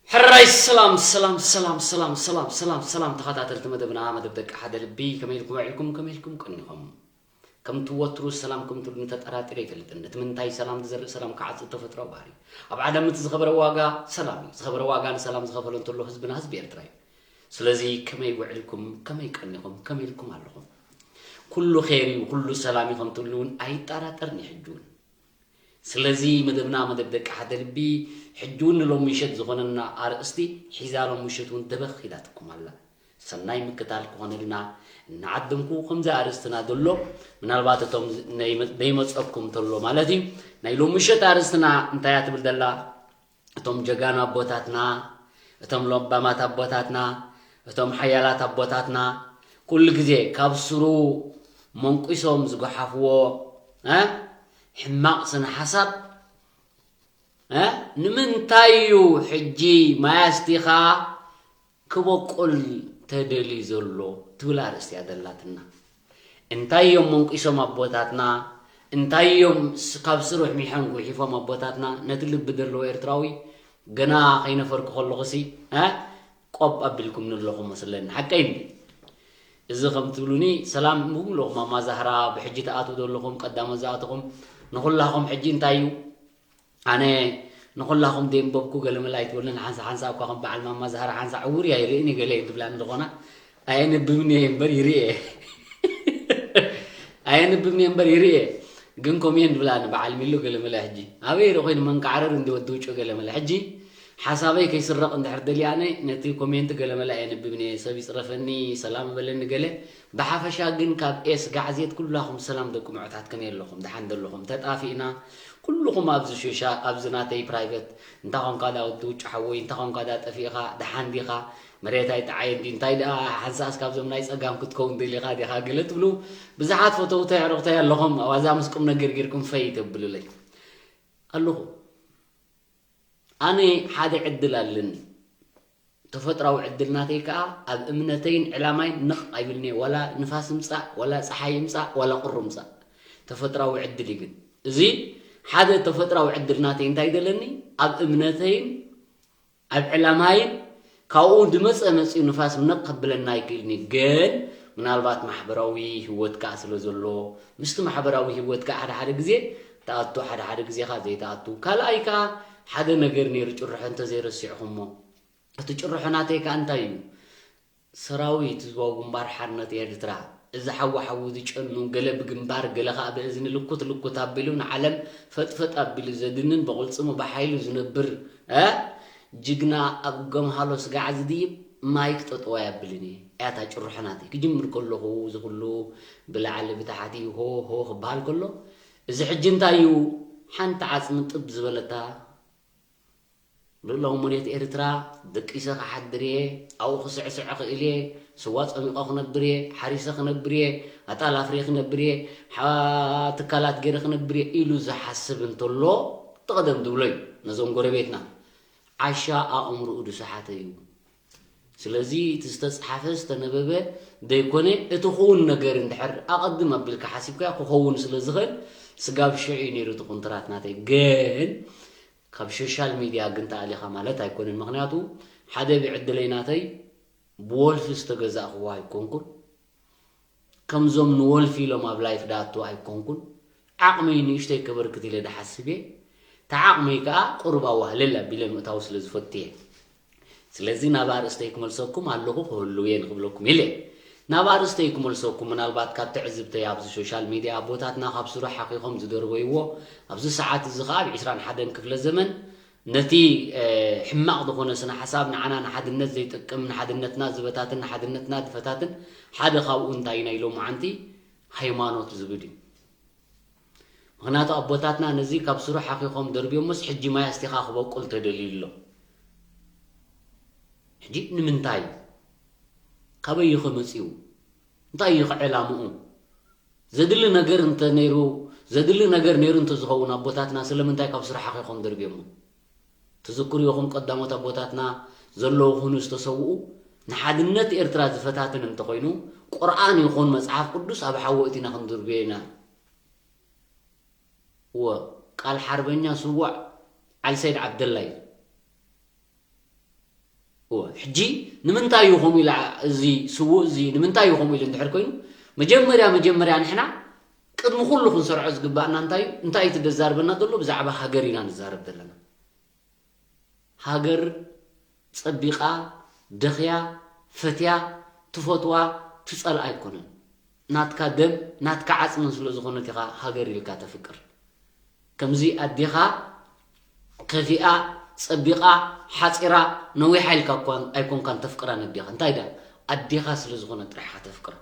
ሕራይ ሰላም ሰላም ሰላም ሰላም ሰላም ሰላም ሰላም ተኸታተልቲ መደብና፣ መደብ ደቂ ሓደ ልቢ፣ ከመይ ኢልኩም ውዒልኩም? ከመይ ኢልኩም ቀኒኹም? ከምቲ ወትሩ ሰላም ከምትብሉኒ ተጠራጢረ ኣይፈልጥን። እቲ ምንታይ ሰላም ዝዘርእ ሰላም ክዓጽድ ተፈጥሮኣዊ ባህሪ። ኣብ ዓለም እቲ ዝኸበረ ዋጋ ሰላም እዩ። ዝኸበረ ዋጋ ንሰላም ዝኸፈሎ እንተሎ ህዝብና ህዝቢ ኤርትራ እዩ። ስለዚ ከመይ ውዒልኩም? ከመይ ቀኒኹም? ከመይ ኢልኩም ኣለኹም? ኩሉ ኼር እዩ፣ ኩሉ ሰላም እዩ ከምትብሉኒ እውን ኣይጠራጠርን እዩ ሕጂ እውን። ስለዚ መደብና መደብ ደቂ ሓደ ልቢ ሕጂ እውን ንሎሚ ምሸት ዝኾነና ኣርእስቲ ሒዛ ሎሚ ምሸት እውን ደበኽ ኢላትኩም ኣላ። ሰናይ ምክታል ክኾነልና እናዓደምኩ፣ ከምዚ ኣርእስትና ዘሎ ምናልባት እቶም ነይመ-፣ ነይመጸኩም ተሎ ማለት እዩ። ናይ ሎሚ ምሸት ኣርእስትና እንታይ እያ ትብል ዘላ? እቶም ጀጋኑ ኣቦታትና፣ እቶም ለባማት ኣቦታትና፣ እቶም ሓያላት ኣቦታትና ኩሉ ግዜ ካብ ስሩ መንቂሶም ዝጎሓፍዎ እ ሕማቕ ስነ ሓሳብ እ ንምንታይ እዩ ሕጂ ማይ ኣስቲኻ ክበቁል ተደልዩ ዘሎ ትብል ኣርእስቲ እያ ዘላትና። እንታይ እዮም መንቂሶም ኣቦታትና? እንታይ እዮም ስ- ካብ ስሩሕ ሚሖም ጉሒፎም ኣቦታትና? ነቲ ልቢ ዘለዎ ኤርትራዊ ገና ከይነፈርኩ ከለኹሲ እ ቆብ ኣቢልኩም ንለኹም መስለኒ። ሓቀይ እንዲ እዚ ከም ትብሉኒ ሰላም ምብለኹም ኣማዛህራ ብሕጂ ትኣትዉ ዘለኹም ቀዳመ ዝኣተኹም ንኹላኹም ሕጂ እንታይ እዩ ኣነ ንኹላኹም ደንበብኩ ገለመለ ኣይትበሉን። ሓንሳ ሓንሳ እኳ ከም በዓል ማማ ዛህራ ሓንሳ ዕውር እያ ይርእን ገለ እየን ትብላኒ ዝኾና ኣየንብብን እየ እምበር ይርኢ እየ ኣየንብብን እየ እምበር ይርኢ እየ ግን ኮሜን ትብላኒ በዓል ሚሉ ገለመለ ሕጂ ኣበይ ዶ ኮይኑ መንቃዕረር እንዲ ወዲ ውጩ ገለመለ ሕጂ ሓሳበይ ከይስረቕ እንድሕር ደልየ ኣነ ነቲ ኮሜንት ገለመለ ኣየንብብን እየ ሰብ ይፅረፈኒ ሰላም በለኒ ገለ ብሓፈሻ ግን ካብ ኤስ ጋዕዜት ኩላኹም ሰላም ደቂ ምዑታት ከመይ ኣለኹም ደሓን ዶ ኣለኹም ተጣፊእና ኩልኹም ኣብዚ ሾሻ ኣብዚ ናተይ ፕራይቨት እንታ ኾንካ ዳ ወዲ ውጭ ሓወይ እንታ ኾንካ ዳ ጠፊእኻ ደሓን ዲኻ መሬት ኣይጠዓየ እንዲ እንታይ ደኣ ሓንሳእስ ካብዞም ናይ ጸጋም ክትከውን ደሊኻ ዲኻ ገለ ትብሉ ብዙሓት ፈተውተይ ኣዕሩኽተይ ኣለኹም ዋዛ ምስ ቁም ነገር ጌርኩም ፈይ ተብሉለይ ኣለኹ ኣነ ሓደ ዕድል ኣለኒ ተፈጥራዊ ዕድል ናተይ ከኣ ኣብ እምነተይን ዕላማይን ንቕ ኣይብልንየ ዋላ ንፋስ ይምጻእ ዋላ ጸሓይ ይምጻእ ዋላ ቁሪ ይምጻእ ተፈጥራዊ ዕድል እዩ ግን እዚ ሓደ ተፈጥራዊ ዕድል ናተይ እንታይ ዘለኒ ኣብ እምነተይን ኣብ ዕላማይን ካብኡ ዝመጸ መጺኡ ንፋስ ነቕ ከብለና ኣይክእልን እዩ ግን ምናልባት ማሕበራዊ ህይወት ከኣ ስለ ዘሎ ምስቲ ማሕበራዊ ህይወት ከኣ ሓደ ሓደ ግዜ ትኣቱ ሓደ ሓደ ግዜኻ ዘይትኣቱ ካልኣይ ከኣ ሓደ ነገር ነይሩ ጭርሖ እንተዘይረሲዕኹሞ እቲ ጭርሖ ናተይ ከኣ እንታይ እዩ ሰራዊት ህዝባዊ ግንባር ሓርነት ኤርትራ፣ እዚ ሓዊ ሓዊ ዝጨኑ፣ ገለ ብግንባር ገለ ከኣ ብእዝኒ ልኩት ልኩት ኣቢሉ ንዓለም ፈጥፈጥ ኣቢሉ ዘድንን ብቕልጽሙ ብሓይሉ ዝነብር እ ጅግና ኣብ ገምሃሎ ስጋዕ ዝድይብ ማይክ ጠጠው ኣየብልን እየ። እያ እታ ጭርሖ ናተይ። ክጅምር ከለኹ እዚ ኩሉ ብላዕሊ ብታሕቲ ሆ ሆ ክበሃል ከሎ እዚ ሕጂ እንታይ እዩ ሓንቲ ዓጽሚ ጥብ ዝበለታ ልኡላዊ መሬት ኤርትራ ደቂሰ ክሓድር እየ፣ ኣብኡ ክስዕስዕ እኽእል እየ፣ ስዋ ጸሚቖ ክነብር እየ፣ ሓሪሰ ክነብር እየ፣ ኣጣል ኣፍርየ ክነብር እየ፣ ሓ- ትካላት ገይረ ክነብር እየ ኢሉ ዝሓስብ እንተሎ እቲ ቀደም ዝብሎ እዩ ነዞም ጎረቤትና። ዓሻ ኣእምርኡ ዝሰሓተ እዩ። ስለዚ እቲ ዝተፅሓፈ ዝተነበበ ዘይኮነ እቲ ክውን ነገር እንድሕር ኣቐድም ኣቢልካ ሓሲብካዮ ክኸውን ስለ ዝኽእል ስጋብ ሽዑ እዩ ነይሩ እቲ ኮንትራት ናተይ ግን ካብ ሶሻል ሚድያ ግን ተኣሊኻ ማለት ኣይኮነን። ምኽንያቱ ሓደ ብዕድለይ ናተይ ብወልፊ ዝተገዛእኽዎ ኣይኮንኩን። ከምዞም ንወልፊ ኢሎም ኣብ ላይፍ ድኣቱ ኣይኮንኩን። ዓቕመይ ንእሽተይ ከበርክት ኢለ ድሓስብ እየ። እቲ ዓቕመይ ከኣ ቁሩብ ኣዋህለል ኣቢለ ምእታው ስለ ዝፈቱ እየ። ስለዚ ናብ ኣርእስተይ ክመልሰኩም ኣለኹ ክህልው እየ ንክብለኩም ኢለ። ናብ ኣርእስተይ ክመልሰኩም ምናልባት ካብ ትዕዝብተይ ኣብዚ ሶሻል ሚድያ ኣቦታትና ካብ ስሩ ሓኺኾም ዝደርበይዎ ኣብዚ ሰዓት እዚ ከኣ ኣብ ዕስራን ሓደን ክፍለ ዘመን ነቲ ሕማቕ ዝኾነ ስነ ሓሳብ ንዓና ንሓድነት ዘይጠቅም ንሓድነትና ዝበታትን ንሓድነትና ዝፈታትን ሓደ ካብኡ እንታይ ኢና ኢሎም መዓንቲ ሃይማኖት ዝብል እዩ። ምኽንያቱ ኣቦታትና ነዚ ካብ ስሩ ሓኺኾም ደርብዮሞስ ሕጂ ማይ ኣስቲኻ ክበቁል ተደልዩ ኣሎ። ሕጂ ንምንታይ እዩ? ካበይ እዩ ከመፅኡ? እንታይ እዩ ዕላምኡ? ዘድሊ ነገር እንተ ነይሩ ዘድሊ ነገር ነይሩ እንተዝኸውን ኣቦታትና ስለምንታይ ካብ ስሩ ሓኺኾም ደርብዮሞ? ትዝክሩ ኢኹም ቀዳሞት ኣቦታትና ዘለዉ ክኑ ዝተሰውኡ ንሓድነት ኤርትራ ዝፈታትን እንተኾይኑ ቁርኣን ይኹን መጽሓፍ ቅዱስ ኣብ ሓዊ እቲና ክንድርብዮ ኢና። እወ ቃል ሓርበኛ ስዋዕ ዓሊ ሰይድ ዓብደላ እዩ። እወ ሕጂ ንምንታይ እዩ ከምኡ ኢላ እዚ ስዉእ እዚ ንምንታይ እዩ ከምኡ ኢሉ እንድሕር ኮይኑ መጀመርያ መጀመርያ ንሕና ቅድሚ ኩሉ ክንሰርዖ ዝግባእና እንታይ እዩ እንታይ እዩ ትደዛርበና ዘሎ ብዛዕባ ሃገር ኢና ንዛረብ ዘለና ሃገር ጸቢቓ፣ ደኽያ፣ ፈትያ፣ ትፈትዋ፣ ትጸልኣ ኣይኮነን። ናትካ ደም፣ ናትካ ዓጽምን ስለ ዝኾነት ኢኻ ሃገር ኢልካ ተፍቅር። ከምዚ ኣዴኻ ከፊኣ፣ ጸቢቓ፣ ሓጺራ፣ ነዊሓ ኢልካ እኳ ኣይኮንካን ተፍቅራ ነዴኻ። እንታይ ደኣ? ኣዴኻ ስለ ዝኾነት ጥራሕ ኢኻ ተፍቅራ።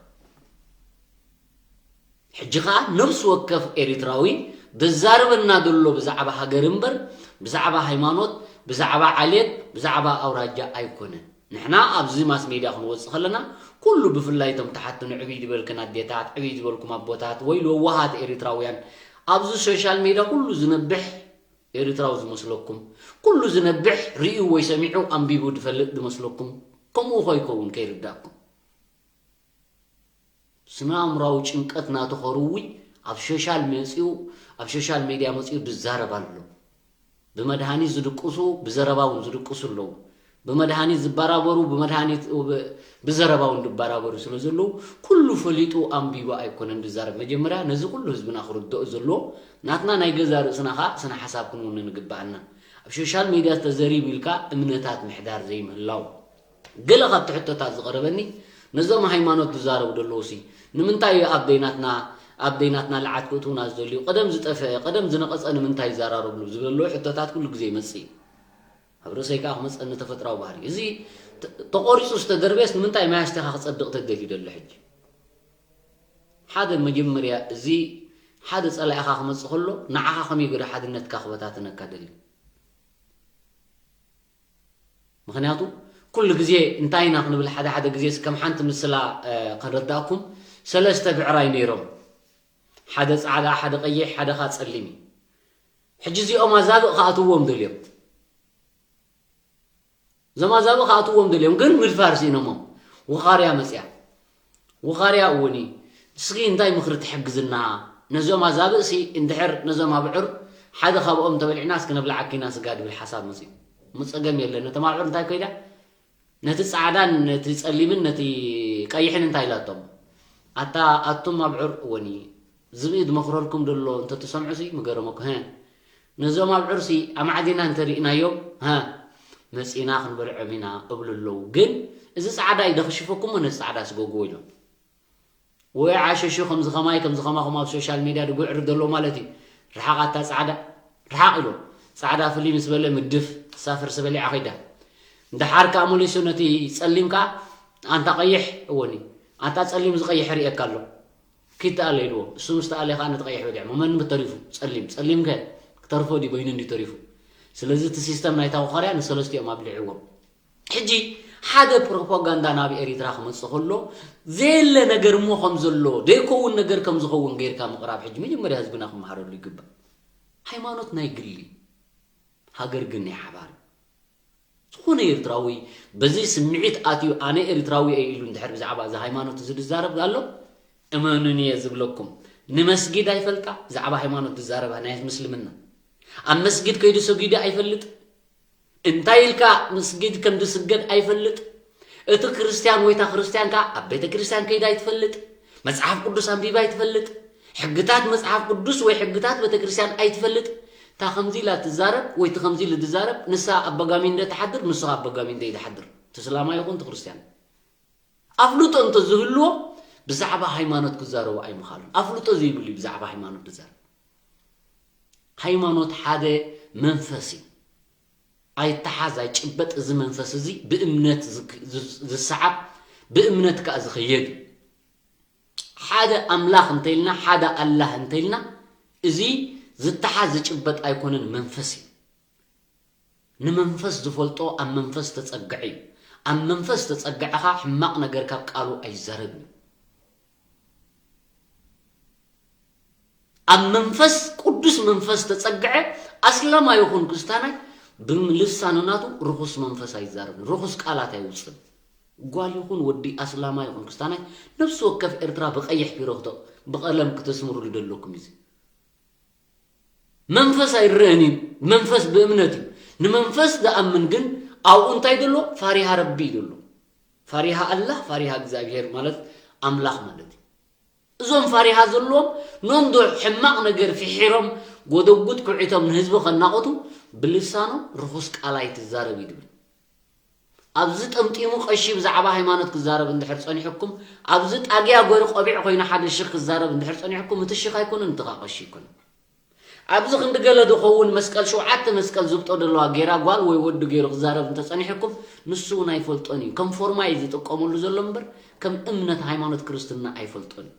ሕጂ ኸኣ ነብሲ ወከፍ ኤሪትራዊ ዘዛርበና ዘሎ ብዛዕባ ሃገር እምበር ብዛዕባ ሃይማኖት፣ ብዛዕባ ዓሌት፣ ብዛዕባ ኣውራጃ ኣይኮነን። ንሕና ኣብዚ ማስ ሜድያ ክንወጽእ ከለና፣ ኩሉ ብፍላይ እቶም ተሓትኑ ዕብይ ዝበልክን ኣዴታት፣ ዕብይ ዝበልኩም ኣቦታት፣ ወይ ለዋሃት ኤሪትራውያን፣ ኣብዚ ሶሻል ሜድያ ኩሉ ዝነብሕ ኤሪትራዊ ዝመስለኩም፣ ኩሉ ዝነብሕ ርእዩ ወይ ሰሚዑ ኣንቢቡ ዝፈልጥ ዝመስለኩም፣ ከምኡ ከይከውን ከይርዳእኩም። ስነ ኣእምራዊ ጭንቀት ናተኸርዊ ኣብ ሶሻል መጺኡ፣ ኣብ ሶሻል ሜድያ መጺኡ ዝዛረብ ኣሎ። ብመድሃኒት ዝድቅሱ፣ ብዘረባ እውን ዝድቅሱ ኣለዉ። ብመድሃኒት ዝበራበሩ፣ ብመድሃኒት፣ ብ-፣ ብዘረባ እውን ዝበራበሩ ስለ ዘለዉ፣ ኩሉ ፈሊጡ ኣንቢቡ ኣይኮነን ዝዛረብ። መጀመርያ ነዚ ኩሉ ህዝብና ክርድኦ ዘለዎ፣ ናትና ናይ ገዛ ርእስና ኸኣ ስነ ሓሳብ ክንውንን ይግብኣና። ኣብ ሶሻል ሜድያ ተዘሪቡ ኢልካ እምነታት ምሕዳር ዘይምህላው። ገለ ካብቲ ሕቶታት ዝቐረበኒ፣ ነዞም ሃይማኖት ዝዛረቡ ዘለዉ ሲ፣ ንምንታይ እዩ ኣብ ደይናትና፣ ኣብ ደይናትና ልዓት ክእትዉና ዝደልዩ? ቀደም ዝጠፍአ፣ ቀደም ዝነቐጸ ንምንታይ ይዘራረብሉ? ዝብለሉ ሕቶታት ኩሉ ግዜ ይመጽእ እዩ። ኣብ ርእሰይ ከኣ ክመጸኒ ተፈጥራዊ ባህሪ። እዚ ተ-፣ ተቖሪጹ ዝተደርበየስ ንምንታይ ማይ ኣስቲኻ ክጸድቕ ተደልዩ ዘሎ ሕጂ? ሓደ መጀመርያ እዚ ሓደ ጸላኢኻ ክመጽእ ከሎ ንዓኻ ከመይ ገይሩ ሓድነትካ ክበታትነካ ደልዩ? ምኽንያቱ ኩሉ ግዜ እንታይ ኢና ክንብል ሓደ ሓደ ግዜ ከም ሓንቲ ምስላ፣ እ፣ ከረዳእኩም ሰለስተ ብዕራይ ነይሮም። ሓደ ጻዕዳ፣ ሓደ ቀይሕ፣ ሓደ ኸኣ ጸሊም እዩ። ሕጂ እዚኦም ኣዛብእ ክኣትዎም ደልዮም። እዞም ኣዛብእ ክኣትዎም ደልዮም ግን ምድፋር ስኢኖሞም። ውኻርያ መጽያ። ውኻርያ እውን እዩ። እስኺ እንታይ ምኽሪ ትሕግዝና? ነዞም ኣዛብእሲ እንድሕር ነዞም ኣብዑር ሓደ ካብኦም ተበሊዕናስ ክነብልዓኪ ኢና ስጋ ድብል ሓሳብ መጽዩ። እሞ ጸገም የለን። ነቶም ኣብዑር እንታይ ኮይዳ? ነቲ ጻዕዳን ነቲ ጸሊምን ነቲ ቀይሕን እንታይ ኢላቶም? ኣታ ኣቱም ኣብዑር እወኒ ዝብኢ ዝመኽረልኩም ደሎ እንተትሰምዑሲ ምገረመኩም። ሀ፣ ነዞም ኣብዑርሲ ኣማዕዲና እንተሪእናዮም፣ ሀ፣ መጺና ክንበልዖም ኢና እብሉ ኣለዉ። ግን እዚ ጻዕዳ እዩ ደኽሽፈኩም፣ ነዚ ጻዕዳ ስገግዎ ኢሎም። ወይ ዓሸሹ ከምዚ ኸማይ፣ ከምዚ ኸማኹም ኣብ ሶሻል ሜድያ ድጉዕር ደሎ ማለት እዩ። ርሓቕ ኣታ ጻዕዳ፣ ርሓቕ ኢሎም። ጻዕዳ ፍልይ ምስ በለ ምድፍ፣ ሳፍር ስበሊዓ ኸይዳ። ደሓር ከኣ መሊሱ ነቲ ጸሊም ከኣ፣ ኣንታ ቀይሕ፣ እወኒ፣ ኣንታ ጸሊም ዝቐይሕ ርእየካ ኣሎ። ኪድ ተኣለ ኢልዎ። እሱ ምስ ተኣለ ከኣ ነቲ ቀይሕ በሊዖሞ። መን ተሪፉ? ጸሊም። ጸሊም ከ ክተርፎ ድዩ? በይኑ እንድዩ ተሪፉ። ስለዚ እቲ ሲስተም ናይታ ውኻርያ ንሰለስቲኦም ኣብሊዕዎም። ሕጂ ሓደ ፕሮፓጋንዳ ናብ ኤሪትራ ክመጽእ ከሎ፣ ዘየለ ነገር እሞ ከም ዘሎ፣ ዘይከውን ነገር ከም ዝኸውን ጌርካ ምቕራብ፣ ሕጂ መጀመርያ ህዝብና ክመሃረሉ ይግባእ። ሃይማኖት ናይ ግሊ፣ ሃገር ግን ናይ ሓባር። ዝኾነ ኤርትራዊ በዚ ስምዒት ኣትዩ፣ ኣነ ኤርትራዊ እየ ኢሉ እንድሕር ብዛዕባ እዚ ሃይማኖት እዚ ዝዛረብ ኣሎ፣ እመኑኒ እየ ዝብለኩም፣ ንመስጊድ ኣይፈልጣ፣ ብዛዕባ ሃይማኖት ዝዛረባ ናይ ምስልምና። ኣብ መስጊድ ከይዱ ሰጊዱ ኣይፈልጥ፣ እንታይ ኢልካ መስጊድ ከም ዝስገድ ኣይፈልጥ። እቲ ክርስትያን ወይ እታ ክርስትያን ከኣ ኣብ ቤተ ክርስትያን ከይዳ ኣይትፈልጥ፣ መጽሓፍ ቅዱስ ኣንቢባ ኣይትፈልጥ፣ ሕግታት መጽሓፍ ቅዱስ ወይ ሕግታት ቤተ ክርስትያን ኣይትፈልጥ። እታ ከምዚ ኢላ ትዛረብ ወይ እቲ ከምዚ ኢሉ ዝዛረብ፣ ንሳ ኣብ በጋሚንደ ትሓድር፣ ንሱ ኣብ በጋሚንደ እዩ ዝሓድር። እቲ እስላማይ ይኹን እቲ ክርስትያን። ኣፍልጦ እንተዝህልዎ ብዛዕባ ሃይማኖት ክዛረቡ ኣይምኻሉን። ኣፍልጦ ዘይብሉ እዩ ብዛዕባ ሃይማኖት ዝዛረብ። ሃይማኖት ሓደ መንፈስ እዩ። ኣይተሓዝ፣ ኣይጭበጥ። እዚ መንፈስ እዚ ብእምነት ዝክ-፣ ዝ-፣ ዝሰዓብ፣ ብእምነት ከኣ ዝኸየድ እዩ። ሓደ ኣምላኽ እንተኢልና፣ ሓደ ኣላህ እንተኢልና፣ እዚ ዝተሓዝ ዝጭበጥ ኣይኮነን፣ መንፈስ እዩ። ንመንፈስ ዝፈልጦ ኣብ መንፈስ ተጸግዐ እዩ። ኣብ መንፈስ ተጸግዐኻ ሕማቕ ነገር ካብ ቃሉ ኣይዛረብን እዩ። ኣብ መንፈስ ቅዱስ መንፈስ ተጸግዐ ኣስላማይ ይኹን ክርስታናይ ብልሳኑ ናቱ ርኹስ መንፈስ ኣይዛረብን፣ ርኹስ ቃላት ኣይውጽን። ጓል ይኹን ወዲ ኣስላማይ ይኹን ክርስታናይ ነፍሲ ወከፍ ኤርትራ ብቐይሕ ቢሮ ክተ-፣ ብቐለም ክተስምሩሉ ደለኩም እዩ። መንፈስ ኣይረአን እዩ። መንፈስ ብእምነት እዩ። ንመንፈስ ዝኣምን ግን ኣብኡ እንታይ ዘሎ? ፋሪሃ ረቢ እዩ ዘሎ። ፋሪሃ ኣላህ፣ ፋሪሃ እግዚኣብሄር ማለት ኣምላኽ ማለት እዩ። እዞም ፋሪሃ ዘለዎም ኖንዶ ሕማቕ ነገር ፍሒሮም ጎደጉት ኩዒቶም ንህዝቢ ከናቑቱ ብልሳኖም ርኹስ ቃል ኣይትዛረብ እዩ ዝብል። ኣብዚ ጠምጢሙ ቀሺ ብዛዕባ ሃይማኖት ክዛረብ እንድሕር ጸኒሕኩም፣ ኣብዚ ጣግያ ገይሩ ቆቢዕ ኮይኑ ሓደ ሽኽ ክዛረብ እንድሕር ጸኒሕኩም፣ እቲ ሽኽ ኣይኮነን፣ እቲ ኸኣ ቀሺ ኣይኮነን። ኣብዚ ክንዲ ገለ ዝኸውን መስቀል፣ ሸውዓተ መስቀል ዝብጦ ዘለዋ ገይራ ጓል ወይ ወዲ ገይሩ ክዛረብ እንተጸኒሕኩም፣ ንሱ እውን ኣይፈልጦን እዩ። ከም ፎርማ እዩ ዝጥቀመሉ ዘሎ እምበር፣ ከም እምነት ሃይማኖት ክርስትና ኣይፈልጦን እዩ።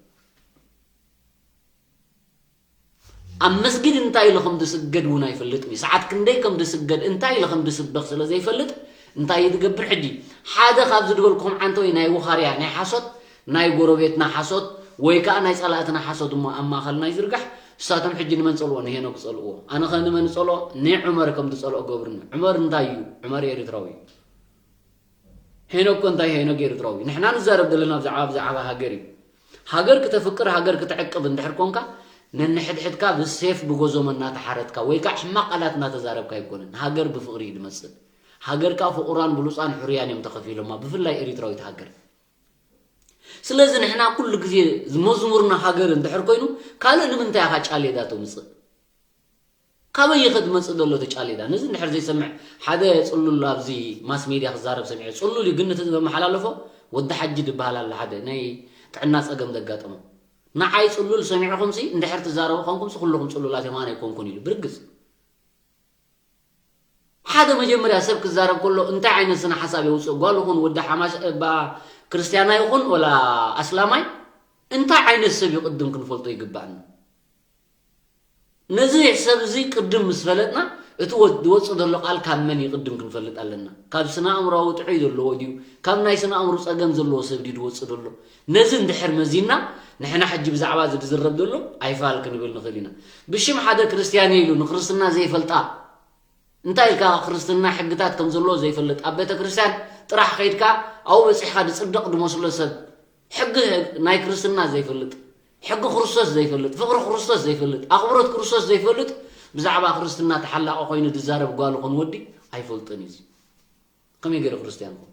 ኣብ መስጊድ እንታይ ኢሉ ከም ዝስገድ እውን ኣይፈልጥን እዩ። ሰዓት ክንደይ ከም ዝስገድ፣ እንታይ ኢሉ ከም ዝስበኽ ስለ ዘይፈልጥ፣ እንታይ እዩ ዝገብር ሕጂ? ሓደ ካብዚ ዝበልኩም ዓንተወይ ናይ ውኻርያ፣ ናይ ሓሶት፣ ናይ ጎረቤትና ሓሶት ወይ ከዓ ናይ ጸላእትና ሓሶት እሞ ኣብ ማእኸልና ይዝርጋሕ። እሳቶም ሕጂ ንመን ጸልዎ? ንሄኖክ ጸልዎ። ኣነ ኸ ንመን ጸልኦ? ንዑመር ከም ዝጸልኦ ገብርኒ። ዑመር እንታይ እዩ? ዑመር ኤርትራዊ እዩ። ሄኖክ እኮ እንታይ ሄኖክ ኤርትራዊ? ንሕና ንዛረብ ዘለና ብዛዕባ፣ ብዛዕባ ሃገር እዩ። ሃገር ክተፍቅር፣ ሃገር ክትዕቅብ እንድሕር ኮንካ፣ ነንሕድሕድካ ብሴፍ ብጎዞም እናተሓረድካ ወይ ከዓ ሕማቕ ቃላት እናተዛረብካ ኣይኮነን። ሃገር ብፍቕሪ እዩ ዝመጽእ። ሃገር ከዓ ፍቑራን ብሉፃን ሕሩያን እዮም ተኸፊሎማ፣ ብፍላይ ኤርትራዊት ሃገር። ስለዚ ንሕና ኩሉ ግዜ መዝሙርና ሃገር እንድሕር ኮይኑ፣ ካልእ ንምንታይ ኢኻ ጫሌዳ ተምጽእ? ካበይ ይኸድ መጽእ ዘሎ እቲ ጫሌዳ? ነዚ እንድሕር ዘይሰምዕ ሓደ ጽሉል ኣብዚ ማስ ሜድያ ክዛረብ ሰሚዐ። ጽሉል እዩ ግን ነቲ ዘመሓላለፎ ወዲ ሓጂ ዝበሃል ኣሎ ሓደ ናይ ጥዕና ጸገም ዘጋጠሞ። ንዓይ ጽሉል ሰሚዕኹምሲ እንድሕር ትዛረቡ ኾንኩምሲ ኩልኹም ጽሉላት እዮም፣ ኣነ ኣይኮንኩን ኢሉ ብርግጽ። ሓደ መጀመርያ ሰብ ክዛረብ ከሎ እንታይ ዓይነት ስነ ሓሳብ የውፅእ? ጓል ይኹን ወዲ ሓማሽ፣ እባ ክርስትያናይ ይኹን ወላ ኣስላማይ እንታይ ዓይነት ሰብ እዩ ቅድም ክንፈልጦ ይግባእና። ነዚ ሰብ እዚ ቅድም ምስ ፈለጥና እቲ ወ-፣ ዝወፅእ ዘሎ ቃል ካብ መን እዩ ቅድም ክንፈልጥ ኣለና። ካብ ስነ ኣእምሮዊ ጥዑይ ዘለዎ ድዩ? ካብ ናይ ስነ ኣእምሮ ፀገም ዘለዎ ሰብ ድዩ ዝወፅእ ዘሎ? ነዚ እንድሕር መዚና ንሕና ሕጂ ብዛዕባ እዚ ዝዝረብ ዘሎ ኣይፋል ክንብል ንኽእል ኢና። ብሽም ሓደ ክርስትያን እዩ ኢሉ ንክርስትና ዘይፈልጣ እንታይ ኢልካ ክርስትና ሕግታት ከም ዘለዎ ዘይፈልጥ፣ ኣብ ቤተ ክርስቲያን ጥራሕ ከይድካ ኣብኡ በጺሕካ ዝጽደቕ ዝመስሎ ሰብ፣ ሕጊ ናይ ክርስትና ዘይፈልጥ፣ ሕጊ ክርስቶስ ዘይፈልጥ፣ ፍቕሪ ክርስቶስ ዘይፈልጥ፣ ኣኽብሮት ክርስቶስ ዘይፈልጥ፣ ብዛዕባ ክርስትና ተሓላቒ ኮይኑ ዝዛረብ ጓል ኾን ወዲ ኣይፈልጥን እዩ። እዚ ከመይ ገይሩ ክርስትያን ኾን?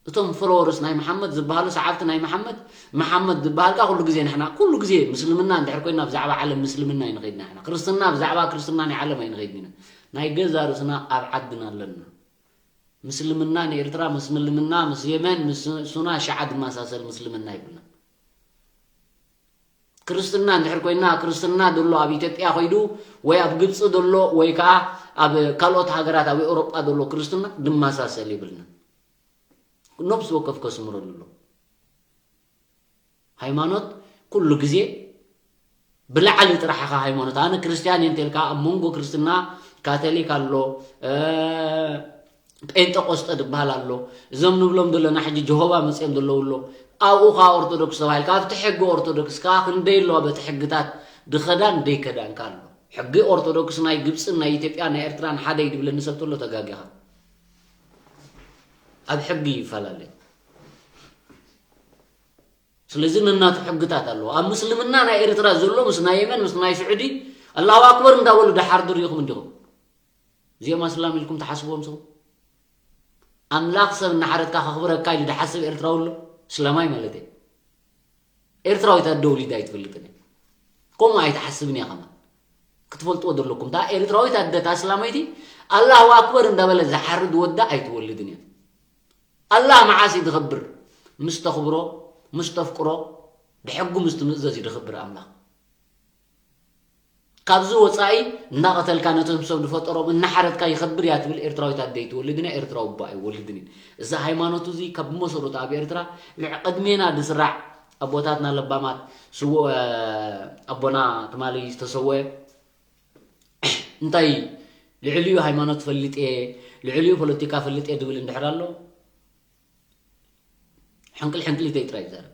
እቶም ፎሎወርስ ናይ መሓመድ ዝበሃሉ፣ ሰዓብቲ ናይ መሓመድ፣ መሓመድ ዝበሃል ከኣ ኩሉ ግዜ ንሕና፣ ኩሉ ግዜ ምስልምና እንድሕር ኮይና ብዛዕባ ዓለም ምስልምና ኣይንኸይድና ኢና። ክርስትና ብዛዕባ ክርስትና ናይ ዓለም ኣይንኸይድን ኢና። ናይ ገዛ ርእስና ኣብ ዓድና ኣለና። ምስልምና ንኤርትራ፣ ምስልምና ምስ የመን፣ ምስ ሱና ሽዓ ዝመሳሰል ምስልምና ይብልና። ክርስትና እንድሕር ኮይና፣ ክርስትና ዘሎ ኣብ ኢትዮጵያ ኸይዱ ወይ ኣብ ግብፂ ዘሎ ወይ ከዓ ኣብ ካልኦት ሃገራት ኣብ ኤውሮጳ ዘሎ ክርስትና ድመሳሰል ይብልና። ነብሲ ወከፍ ከስምረሉ ኣሎ። ሃይማኖት ኩሉ ግዜ ብላዕሊ ጥራሕ ኢኻ ሃይማኖት። ኣነ ክርስትያን እየ እንተልካ ኣብ መንጎ ክርስትና ካቶሊክ ኣሎ፣ እ፣ ጴንጠቆስጠ ዝበሃል ኣሎ። እዞም ንብሎም ዘለና ሕጂ ጀሆባ መፅኦም ዘለዉ ኣሎ። ኣብኡ ከዓ ኦርቶዶክስ ተባሂልካ ኣብቲ ሕጊ ኦርቶዶክስ ከዓ ክንደይ ኣለዋ በቲ ሕግታት ድኸዳን ደይከዳንካ ኣሎ። ሕጊ ኦርቶዶክስ ናይ ግብፅን ናይ ኢትዮጵያን ናይ ኤርትራን ሓደ እዩ ድብለኒ ሰብ ተሎ ተጋጊኻ። ኣብ ሕጊ ይፈላለ። ስለዚ ነናቱ ሕግታት ኣለዎ። ኣብ ምስልምና ናይ ኤርትራ ዘሎ ምስ ናይ የመን ምስ ናይ ስዑዲ ኣላሁ ኣክበር እንዳበሉ ደሓር ድሪኢኹም እንዲኹም። እዚኦም ኣስላም ኢልኩም ትሓስብዎም ሰው ኣምላኽ ሰብ እናሓረድካ ከኽብረካ ኢሉ ድሓስብ ኤርትራዊ ኣሎ? እስላማይ ማለት እየ። ኤርትራዊት ኣደ ወሊዳ ኣይትፈልጥን እያ። ከምኡ ኣይትሓስብን እያ ከማን። ክትፈልጥዎ ዘለኩም እታ ኤርትራዊት ኣደ እታ እስላመይቲ ኣላሁ ኣክበር እንዳበለ ዝሓርድ ወዳ ኣይትወልድን እያ። ኣላህ መዓስ እዩ ዝኸብር? ምስ ተኽብሮ፣ ምስ ተፍቅሮ፣ ብሕጉ ምስ ትምእዘዝ እዩ ዝኸብር ኣምላኽ። ካብዚ ወፃኢ እናቐተልካ ነቶም ሰብ ዝፈጠሮም እናሓረድካ ይኸብር እያ ትብል ኤርትራዊት ኣደ ኣይትወልድን እያ፣ ኤርትራዊ ኣቦ ኣይወልድን እዩ። እዚ ሃይማኖት እዚ ካብ መሰረቱ ኣብ ኤርትራ ልዕ ቅድሜና ዝስራዕ ኣቦታትና ለባማት ስውእ ኣቦና ትማሊ ዝተሰወ እንታይ ልዕሊኡ ሃይማኖት ፈልጥ እየ ልዕሊኡ ፖለቲካ ፈልጥ እየ ዝብል እንድሕር ኣሎ ሕንቅል ሕንቅሊተይ ጥራይ ይዛረብ።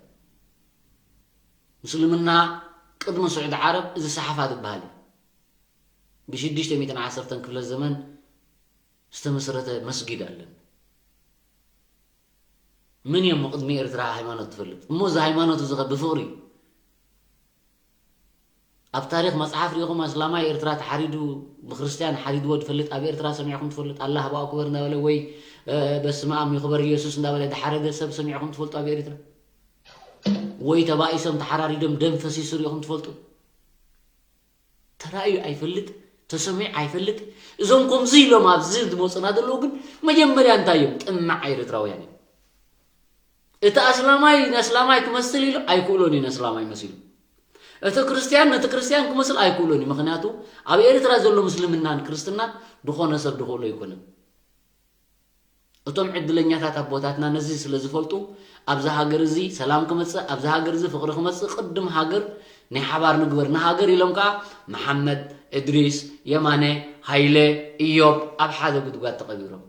ምስልምና ቅድሚ ስዑዲ ዓረብ እዚ ሰሓፋ ዝበሃል እዩ። ብሽዱሽተ ሚእትን ዓሰርተን ክፍለ ዘመን ዝተመስረተ መስጊድ ኣለን። ምን እዮም ቅድሚ ኤርትራ ሃይማኖት ትፈልጥ? እሞ እዚ ሃይማኖት እዚ ኸ ብፍቕሪ እዩ። ኣብ ታሪኽ መጽሓፍ ሪኢኹም ኣስላማይ ኤርትራ ተሓሪዱ ብክርስትያን ሓሪድዎ ዝፈልጥ ኣብ ኤርትራ ሰሚዕኹም ትፈልጥ? ኣላህ ኣቡ ኣክበር እንዳበለ ወይ በስመ ኣብ ይኽበር ኢየሱስ እንዳበለ ዝሓረደ ሰብ ሰሚዕኹም ትፈልጡ ኣብ ኤርትራ? ወይ ተባኢሶም ተሓራሪዶም ደም ፈሲሱ ሪኢኹም ትፈልጡ? ተራእዩ ኣይፈልጥ፣ ተሰሚዑ ኣይፈልጥ። እዞም ከምዚ ኢሎም ኣብዚ ዝመፁና ዘለዉ ግን መጀመርያ እንታይ እዮም? ጥማዕ ኤርትራውያን እዮም። እቲ ኣስላማይ ነስላማይ ክመስል ኢሉ ኣይክእሎን እዩ ነስላማይ መሲሉ። እቲ ክርስትያን ነቲ ክርስትያን ክመስል ኣይክእሎን እዩ። ምኽንያቱ ኣብ ኤርትራ ዘሎ ምስልምናን ክርስትናን ዝኾነ ሰብ ዝኽእሎ ኣይኮነን። እቶም ዕድለኛታት ኣቦታትና ነዚ ስለ ዝፈልጡ፣ ኣብዚ ሃገር እዚ ሰላም ክመጽእ፣ ኣብዚ ሃገር እዚ ፍቕሪ ክመጽእ፣ ቅድም ሃገር ናይ ሓባር ንግበር፣ ንሃገር ኢሎም ከኣ መሓመድ፣ እድሪስ፣ የማነ፣ ሃይለ፣ ኢዮብ ኣብ ሓደ ጉድጓድ ተቐቢሮም።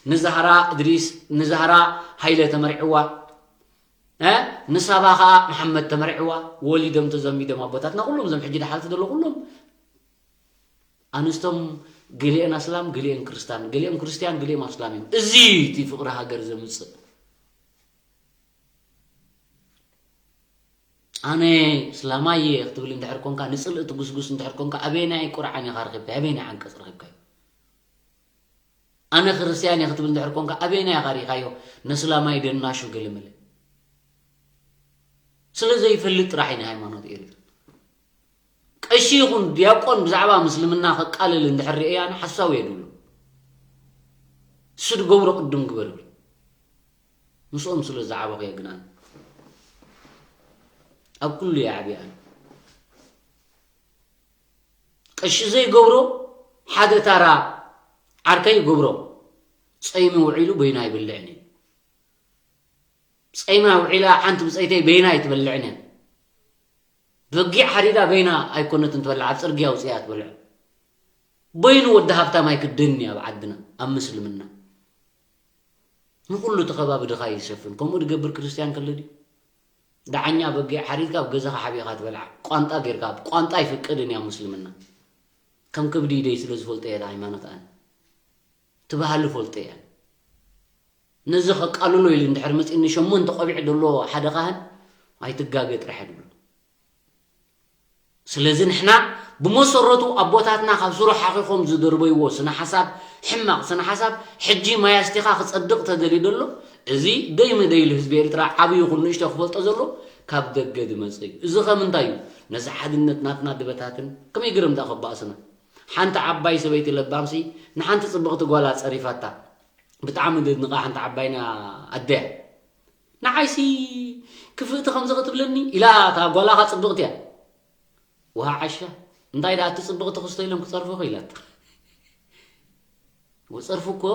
ንዛህራ እድሪስ፣ ንዛህራ ሃይለ ተመርዕዋ፣ እ፣ ንሳባ ከኣ መሓመድ ተመርዕዋ፣ ወሊዶም ተዘሚዶም ኣቦታትና ኩሎም እዞም ሕጂ ደሓልቲ ዘለዉ ኩሎም ኣንስቶም ገሊኤን ኣስላም፣ ገሊኤን ክርስታን፣ ገሊኦም ክርስትያን፣ ገሊኦም ኣስላም እዮም። እዚ እቲ ፍቕሪ ሃገር ዘምጽእ። ኣነ እስላማይ እየ ክትብል እንድሕር ኮንካ፣ ንጽልኢ ትጉስጉስ እንድሕር ኮንካ፣ ኣበየናይ ቁርዓን ኢኻ ረኺብካዮ? ኣበየናይ ዓንቀጽ ረኺብካዮ? ኣነ ክርስትያን እየ ክትብል እንድሕር ኮንካ፣ ኣበየናይ ኢኻ ርኢኻዮ? ነስላማይ ደናሹ ገለመለ። ስለ ዘይፈልጥ ጥራሕ እዩ ንሃይማኖት ኤሪትራ። ቀሺ ይኹን ዲያቆን ብዛዕባ ምስልምና ከቃልል እንድሕር ርእየ ኣነ ሓሳዊ እየ ድብሎ። እሱ ድገብሮ ቅድም ግበር ይብል። ምስኦም ስለ ዝዓበኹ እየ ግን ኣነ። ኣብ ኩሉ እየ ዓብየ ኣነ። ቀሺ ዘይገብሮ ሓደ ታራ ዓርከይ ይገብሮ። ጸይሚ ውዒሉ በይኑ ኣይበልዕን እዩ። ጸይማ ውዒላ ሓንቲ ብጸይተይ በይና ኣይትበልዕን እያ። በጊዕ ሓሪዳ በይና ኣይኮነትን ትበልዕ፣ ኣብ ጽርግያ ኣውጺኣ ትበልዕ። በይኑ ወዲ ሃብታም ኣይክደን እዩ ኣብ ዓድና፣ ኣብ ምስልምና። ንኹሉ እቲ ከባቢ ድኻ እዩ ዝሸፍን። ከምኡ ድገብር ክርስትያን ከሎ ድዩ? ደዓኛ በጊዕ ሓሪድካ ኣብ ገዛኻ ሓቢእኻ ትበልዓ። ቋንጣ ጌርካ፣ ቋንጣ ኣይፍቅድን እያ ምስልምና። ከም ከብዲ ኢደይ ስለ ዝፈልጦ እየ፣ እታ ሃይማኖት ኣነ። እቲ ባህሊ ፈልጦ እየ። ነዚ ከቃልሎ ኢሉ እንድሕር መጺእኒ ሸሞንተ ቆቢዕ ደሎ ሓደ ካህን ኣይትጋገ ጥራሕ ድብሎ። ስለዚ ንሕና ብመሰረቱ ኣቦታትና ካብ ስሩ ሓኺኾም ዝደርበይዎ ስነ ሓሳብ፣ ሕማቕ ስነ ሓሳብ፣ ሕጂ ማይ ኣስቲኻ ክጸድቕ ተደልዩ ደሎ፣ እዚ ደይ መደይ ኢሉ ህዝቢ ኤርትራ ዓብዪ ይኹን ንእሽቶ ክፈልጦ ዘሎ ካብ ደገ ዝመጽእ እዩ። እዚ ከም እንታይ እዩ? ነዚ ሓድነት ናትና ድበታትን ከመይ ግርም ደኣ ከባእስና። ሓንቲ ዓባይ ሰበይቲ ለባምሲ ንሓንቲ ጽብቕቲ ጓላ ጸሪፋታ። ብጣዕሚ ደድንቓ ሓንቲ ዓባይና ኣደ እያ። ንዓይሲ ክፍእቲ ከምዚ ክትብለኒ ኢላ፣ እታ ጓላኻ ጽብቕቲ እያ። ውሃ ዓሻ፣ እንታይ ደኣ እቲ ጽብቕቲ ክስቶ ኢሎም ክጸርፉኺ ኢላታ። ወጸርፉ እኮ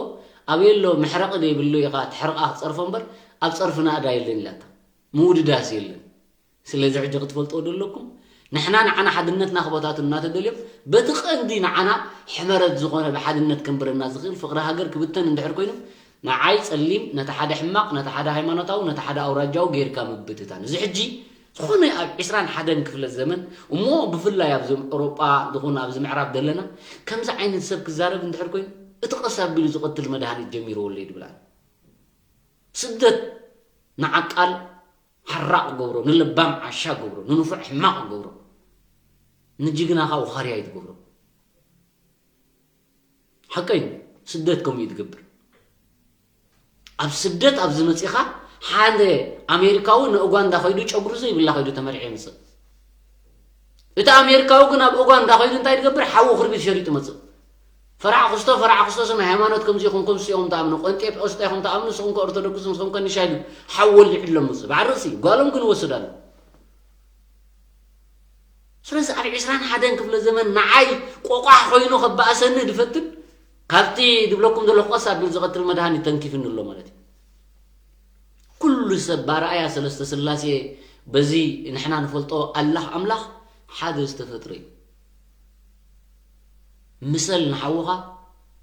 ኣብ የሎ መሕረቒ ዘይብሉ ኢኻ ትሕርቓ ክጸርፎ እምበር ኣብ ጸርፊ ናእዳ የለን ኢላታ። ምውድዳስ የለን። ስለዚ ሕጂ ክትፈልጥዎ ደለኩም፣ ንሕና ንዓና ሓድነትና ክበታትኑ እናተደልዮም፣ በቲ ቀንዲ ንዓና ሕመረት ዝኾነ ብሓድነት ከንብረና ዝኽእል ፍቕሪ ሃገር ክብተን እንድሕር ኮይኑ፣ ንዓይ ጸሊም፣ ነቲ ሓደ ሕማቕ፣ ነቲ ሓደ ሃይማኖታዊ፣ ነቲ ሓደ ኣውራጃዊ ጌርካ ምብትታን። እዚ ሕጂ ዝኾነ ኣብ ዕስራን ሓደን ክፍለ ዘመን፣ እሞ ብፍላይ ኣብዚ ኤውሮጳ ዝኾነ ኣብዚ ምዕራብ ዘለና፣ ከምዚ ዓይነት ሰብ ክዛረብ እንድሕር ኮይኑ፣ እቲ ቀስ ኣቢሉ ዝቐትል መድሃኒት ጀሚርዎ ኣሎ እዩ ድብል ኣነ። ስደት ንዓቃል ሓራቕ ገብሮ፣ ንለባም ዓሻ ገብሮ፣ ንንፉዕ ሕማቕ ገብሮ፣ ንጅግናኻ ውኻርያ እዩ ትገብሮ። ሓቀይ ስደት ከምኡ እዩ ትገብር። ኣብ ስደት ኣብዚ መጺኻ ሓደ ኣሜሪካዊ ንኡጋንዳ ከይዱ ጨጉሩ ዘይብላ ከይዱ ተመርዒ ይምጽእ። እቲ ኣሜሪካዊ ግን ኣብ ኡጋንዳ ከይዱ እንታይ ትገብር? ሓዊ ክርቢት ሸሪጡ መጽእ። ፈራዕ ክስቶ፣ ፈራዕ ክስቶ፣ ስም ሃይማኖት ከምዚ ኢኹም፣ ከምዚ ኢኹም ትኣምኑ፣ ቆንጤ ጴስጣ ኢኹም ትኣምኑ፣ ንስኹም ከ ኦርቶዶክስ፣ ንስኹም ከ ንሻይ ድዩ? ሓዊ ወሊዑሎም መጽእ። ባዕሪ ርእሲ፣ ጓሎም ግን ወስዳሉ። ስለዚ ኣብ ዕስራን ሓደን ክፍለ ዘመን ንዓይ ቆቋሕ ኮይኑ ከባእሰኒ ድፈትን፣ ካብቲ ድብለኩም ዘለኹ ቀስ ኣቢሉ ዝቐትል መድሃኒት ተንኪፍኒ ኣሎ ማለት እዩ። ኩሉ ሰብ ብኣርኣያ ሰለስተ ስላሴ በዚ ንሕና ንፈልጦ ኣላህ ኣምላኽ ሓደ ዝተፈጥረ እዩ። ምሰል ንሓውኻ፣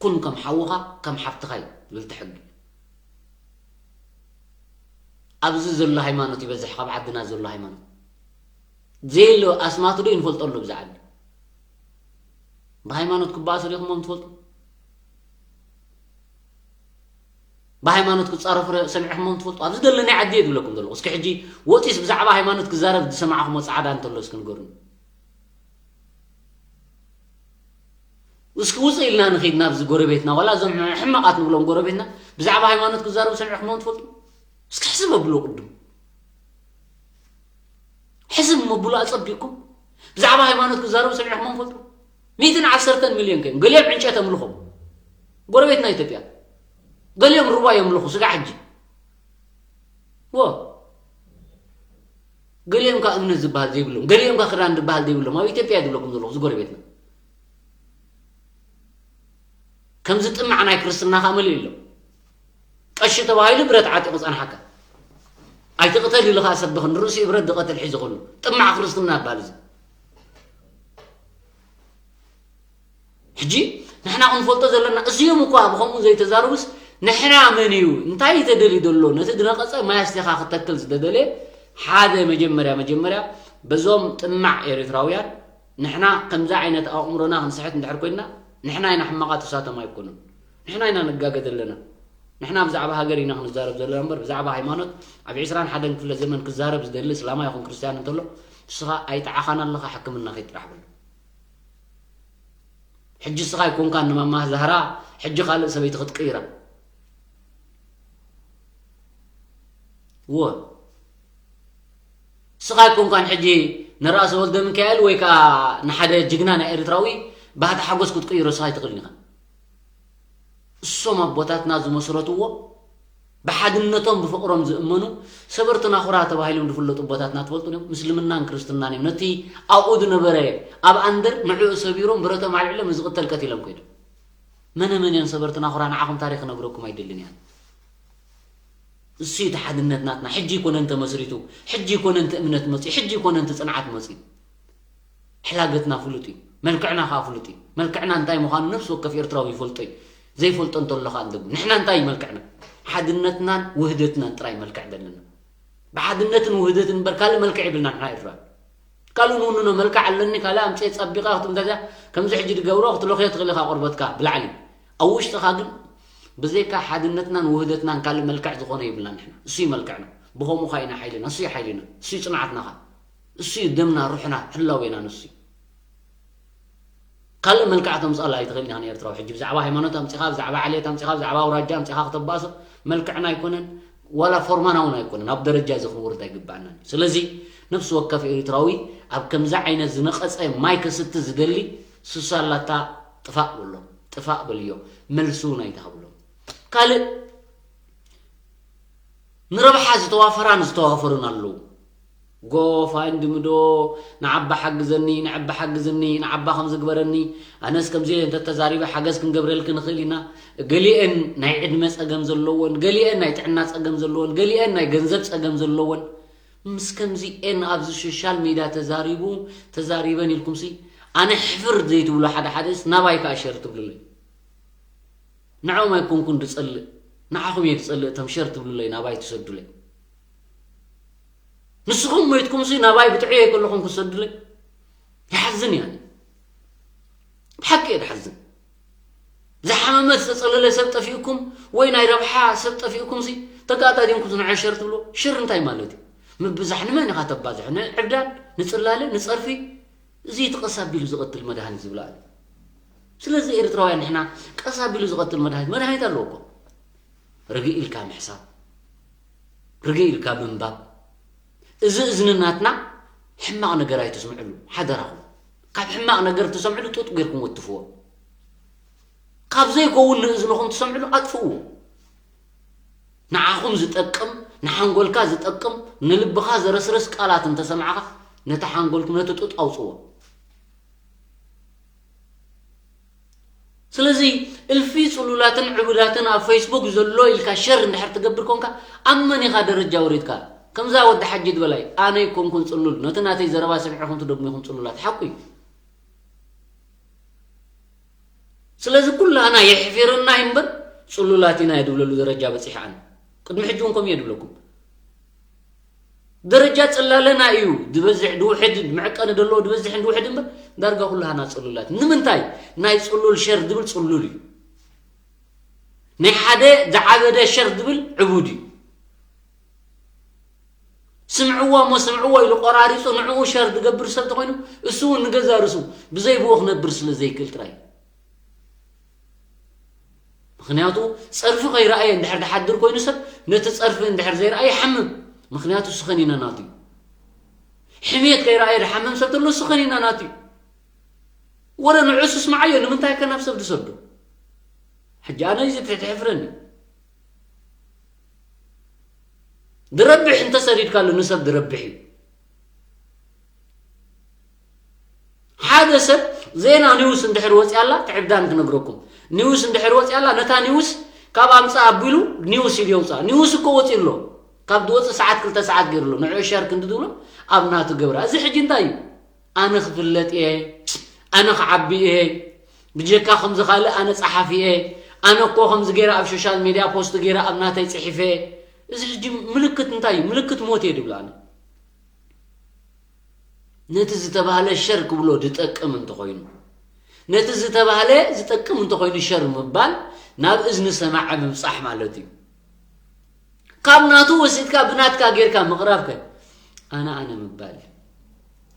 ኩን ከም ሓውኻ፣ ከም ሓፍትኻ እዩ ዝብል እቲ ሕጊ። ኣብዚ ዘሎ ሃይማኖት ይበዝሕ ካብ ዓድና ዘሎ ሃይማኖት። ዘየሎ ኣስማቱ ዶ ይንፈልጦ ኣሎ ብዛ ዓዲ? ብሃይማኖት ክበኣሱ ዲኹሞም ትፈልጡ? ብሃይማኖት ክጻረፉ ረ-፣ ሰሚዕኹሞም ትፈልጡ? ኣብዚ ዘሎ ናይ ዓዲ እየ ዝብለኩም ዘለኹ። እስኪ ሕጂ ወጺስ ብዛዕባ ሃይማኖት ክዛረብ ዝሰማዕኹሞ ጻዕዳ እንተሎ እስኪ ንገሩኒ። እስኪ ውጽእ ኢልና ንኺድ ናብዚ ጎረቤትና፣ ዋላ እዞም ሕማቓት ንብሎም ጎረቤትና ብዛዕባ ሃይማኖት ክዛረቡ ሰሚዕኹሞም ትፈልጡ? እስኪ ሕስብ ኣብሉ ቅድም። ሕስብ መብሉ ኣጸቢቕኩም። ብዛዕባ ሃይማኖት ክዛረቡ ሰሚዕኹሞም ትፈልጡ? ሚእትን ዓሰርተን ሚልዮን ከዮም። ገሊኦም ዕንጨት ኣምልኹ። ጎረቤትና ኢትዮጵያ። ገሊኦም ሩባ የምልኹ፣ ስጋዕ ሕጂ። ዎ። ገሊኦም ከ እምነት ዝበሃል ዘይብሎም፣ ገሊኦም ከ ክዳን ዝበሃል ዘይብሎም፣ ኣብ ኢትዮጵያ እየ ዝብለኩም ዘለኹ፣ እዚ ጎረቤትና። ከምዚ ጥማዕ ናይ ክርስትና ከኣ መሊኡ ኣሎ። ቀሺ ተባሂሉ ብረት ዓጢቑ ጸንሓካ። ኣይትቕተል ኢሉ ከኣ ሰብ ብኽንዲ ርእሲኡ ብረት ዝቐትል ሒዙ ከሎ ጥማዕ ክርስትና ይባል እዚ። ሕጂ ንሕና ክንፈልጦ ዘለና እዚኦም እኳ ብኸምኡ ዘይተዛረቡስ ንሕና መን እዩ እንታይ እዩ ተደልዩ ዘሎ ነቲ ዝነቐጸ ማይ ኣስቲኻ ክተክል ዝደደለ ሓደ መጀመርያ መጀመርያ በዞም ጥማዕ ኤርትራውያን ንሕና ከምዚ ዓይነት ኣእምሮና ክንስሕት እንድሕር ኮይንና ንሕና ኢና ሕማቓት እሳቶም ኣይኮኑን። ንሕና ኢና ንጋገ ዘለና። ንሕና ብዛዕባ ሃገር ኢና ክንዛረብ ዘለና እምበር ብዛዕባ ሃይማኖት ኣብ ዕስራን ሓደን ክፍለ ዘመን ክዛረብ ዝደሊ እስላማ ይኹን ክርስትያን እንተሎ ንስኻ ኣይጠዓኻን ኣለኻ ሕክምና ከይድ ጥራሕ በሎ። ሕጂ እስኻ ኣይኮንካን ንማማ ዛህራ ሕጂ ካልእ ሰበይቲ ክትቅይራ። እወ እስኻ ኣይኮንካን ሕጂ ንራእሲ ወልደ ሚካኤል ወይ ከዓ ንሓደ ጅግና ናይ ኤርትራዊ ባህታ ሓጎስ ክትቅይሮ እስኻ ኣይትኽእልን ኢኻ። እሶም ኣቦታትና ዝመስረትዎ ብሓድነቶም ብፍቕሮም ዝእመኑ ሰበርቲ ናኹራ ተባሂሎም ዝፍለጡ ኣቦታትና ትፈልጡ እዮም። ምስልምናን ክርስትናን እዮም። ነቲ ኣብኡ ዝነበረ ኣብ ኣንደር ንዕኡ ሰቢሮም ብረቶም ኣልዒሎም ንዝቕተል ቀቲሎም ከይዶም። መነ መን እዮም ሰበርቲ ናኹራ ንዓኹም ታሪኽ ክነግረኩም ኣይደልን እያን። እሱ እቲ ሓድነት ናትና ሕጂ ይኮነን ተመስሪቱ፣ ሕጂ ይኮነን እቲ እምነት መፅዩ፣ ሕጂ ይኮነን እቲ ፅንዓት መፅዩ። ሕላገትና ፍሉጥ እዩ፣ መልክዕና ከዓ ፍሉጥ እዩ። መልክዕና እንታይ ምዃኑ ነፍሲ ወከፍ ኤርትራዊ ይፈልጦ እዩ። ዘይፈልጦ እንተሎ ከዓ እንደግሞ። ንሕና እንታይ እዩ መልክዕና? ሓድነትናን ውህደትናን ጥራይ መልክዕ ዘለና። ብሓድነትን ውህደትን እምበር ካልእ መልክዕ የብልና ንሕና ኤርትራውያን። ካልእ ንውንኖ መልክዕ ኣለኒ፣ ካልእ ኣምፅኤ ፀቢቐ ክትምተዚያ ከምዚ ሕጂ ድገብሮ ክትለኽዮ ትኽእል ኢኻ ቆርበትካ ብላዕሊ። ኣብ ውሽጥኻ ግን ብዘይካ ሓድነትናን ውህደትናን ካልእ መልክዕ ዝኾነ የብልና ንሕና። እሱ እዩ መልክዕና። ብኸምኡ ኻ ኢና ሓይልና። እሱ እዩ ሓይልና። እሱ እዩ ፅንዓትና ኻ። እሱ እዩ ደምና፣ ሩሕና፣ ህላዌና ንሱ እዩ። ካልእ መልክዕ ተምፅኣላ ኣይትኽእልን ኢኻ ንኤርትራዊ። ሕጂ ብዛዕባ ሃይማኖት ኣምፂኻ፣ ብዛዕባ ዓሌት ኣምፂኻ፣ ብዛዕባ ኣውራጃ ኣምፂኻ ክተባእሶ መልክዕና ኣይኮነን፣ ዋላ ፎርማና እውን ኣይኮነን። ኣብ ደረጃ እዚ ክንወርድ ኣይግባኣናን እዩ። ስለዚ ነፍሲ ወከፍ ኤርትራዊ ኣብ ከምዚ ዓይነት ዝነቐፀ ማይ ከስቲ ዝደሊ ሱስ ኣላታ ጥፋእ በሎ፣ ጥፋእ በልዮ፣ መልሲ እውን ኣይትሃብሎ። ካልእ ንረብሓ ዝተዋፈራን ዝተዋፈሩን ኣለዉ። ጎፋንድሚ ዶ ንዓባ ሓግዘኒ፣ ንዓባ ሓግዝኒ፣ ንዓባ ከምዚ ግበረኒ፣ ኣነስ ከምዚ እንተተዛሪበ ሓገዝ ክንገብረልኪ ንኽእል ኢና። ገሊአን ናይ ዕድመ ጸገም ዘለወን፣ ገሊአን ናይ ጥዕና ጸገም ዘለወን፣ ገሊአን ናይ ገንዘብ ጸገም ዘለወን። ምስ ከምዚኤን ኣብዚ ሶሻል ሚድያ ተዛሪቡ፣ ተዛሪበን ኢልኩምሲ፣ ኣነ ሕፍር ዘይትብሉ ሓደ ሓደስ ናባይ ከኣ ሸር ትብሉለይ። ንዕኦም ኣይኮንኩን ድጸልእ፣ ንዓኹም እየ ድጸልእ፣ እቶም ሸር ትብሉለይ ናባይ ትሰዱለይ። ንስኹም ሞይትኩምሲ ናባይ ብጥዕዮ ከለኹም ክሰዱለይ። ይሓዝን እያ። ብሓቂ እየ ድሓዝን። ዝሓመመ ዝተጸለለ ሰብ ጠፊኡኩም ወይ ናይ ረብሓ ሰብ ጠፊኡኩምሲ ተጋዳዲምኩም ንዐ ሸር ትብሉ። ሽር እንታይ ማለት እዩ? ምብዛሕ ንመን ኢኻ ተባዝሑ? ንዕብዳን፣ ንጽላለ፣ ንጸርፊ? እዚ እቲ ቀስ ኣቢሉ ዝቐትል መድሃኒት ዝብላዕ እዩ። ስለዚ ኤርትራውያን ንሕና ቀስ ኣቢሉ ዝቐትል መድሃኒት፣ መድሃኒት ኣለዎ እኮ። ርግእ ኢልካ ምሕሳብ፣ ርግእ ኢልካ ምንባብ። እዚ እዝኒ ናትና ሕማቕ ነገር ኣይትስምዕሉ፣ ሓደራኹም። ካብ ሕማቕ ነገር ትሰምዕሉ ጡጥ ጌርኩም ወትፍዎ። ካብ ዘይከውን ንእዝንኹም ትሰምዕሉ ኣጥፍእዎ። ንዓኹም ዝጠቅም፣ ንሓንጎልካ ዝጠቅም፣ ንልብኻ ዘረስርስ ቃላት እንተሰማዕኻ፣ ነቲ ሓንጎልኩም፣ ነቲ ጡጥ ኣውጽዎ። ስለዚ እልፊ ጽሉላትን ዕቡዳትን ኣብ ፌስቡክ ዘሎ ኢልካ ሸር እንድሕር ትገብር ኮንካ ኣብ መን ኢኻ ደረጃ ወሪድካ? ከምዛ ወዲ ሓጂ ዝበላይ ኣነ ኣይኮንኩን ጽሉል፣ ነቲ ናተይ ዘረባ ሰሚዕኹም ትደግሙ ኢኹም ጽሉላት። ሓቁ እዩ። ስለዚ ኩላህና የሕፊርና እዩ እምበር ጽሉላት ኢና እየ ድብለሉ ደረጃ በጺሐ ኣነ። ቅድሚ ሕጂ እውን ከምኡ እየ ድብለኩም። ደረጃ ጽላለና እዩ ድበዝሕ ድውሕድ፣ መዕቀኒ ደለዎ ድበዝሕን ድውሕድ እምበር ዳርጋ ኩላህና ጽሉላት። ንምንታይ? ናይ ጽሉል ሸር ድብል ጽሉል እዩ። ናይ ሓደ ዝዓበደ ሸር ድብል ዕቡድ እዩ። ስምዕዎ እሞ ስምዕዎ ኢሉ ቆራሪጹ ንዕኡ ሸር ዝገብር ሰብ ተኾይኑ እሱ እውን ንገዛ ርእሱ ብዘይ ብኡ ክነብር ስለ ዘይክእል ጥራይ። ምኽንያቱ ጸርፊ ከይረኣየ እንድሕር ድሓድር ኮይኑ ሰብ ነቲ ጸርፊ እንድሕር ዘይረኣየ ይሓምም። ምኽንያቱ እሱ ኸኒና ናቱ እዩ። ሕሜት ከይረኣየ ድሓምም ሰብ ተሎ እሱ ኸኒና ናቱ እዩ። ወረ ንዑስ ስምዓዮ ንምንታይ ከ ናብ ሰብ ድሰዶ? ሕጂ ኣነ እዚ ትሕፍረኒ። ድረብሕ እንተሰዲድካሉ ንሰብ ድረብሕ እዩ። ሓደ ሰብ ዜና ኒውስ እንድሕር ወፂኣላ ትዕብዳን ክነግረኩም ኒውስ እንድሕር ወፅያ ኣላ፣ ነታ ኒውስ ካብ ኣምፃ ኣቢሉ ኒውስ ኢሉ የውፅኣ። ኒውስ እኮ ወፂኡ ኣሎ። ካብ ዝወፅእ ሰዓት ክልተ ሰዓት ገይሩ ኣሎ። ንዑ ሸር ክንዲ ትብሎ ኣብ ናቱ ገብራ። እዚ ሕጂ እንታይ እዩ? ኣነ ክፍለጥ እየ፣ ኣነ ክዓቢ እየ፣ ብጀካ ከምዚ ካልእ ኣነ ጸሓፊ እየ፣ ኣነ እኮ ከምዚ ገይረ ኣብ ሶሻል ሜድያ ፖስት ገይረ ኣብ ናተይ ጽሒፈ። እዚ ሕጂ ምልክት እንታይ እዩ? ምልክት ሞት እየ ድብል ኣነ። ነቲ ዝተባህለ ሸር ክብሎ ዝጠቅም እንተኾይኑ፣ ነቲ ዝተባህለ ዝጠቅም እንተኾይኑ ሸር ምባል ናብ እዝኒ ሰማዒ ምብጻሕ ማለት እዩ። ካብ ናቱ ወሲድካ ብናትካ ጌርካ ምቕራብከ ኣነ ኣነ ምባል እዩ።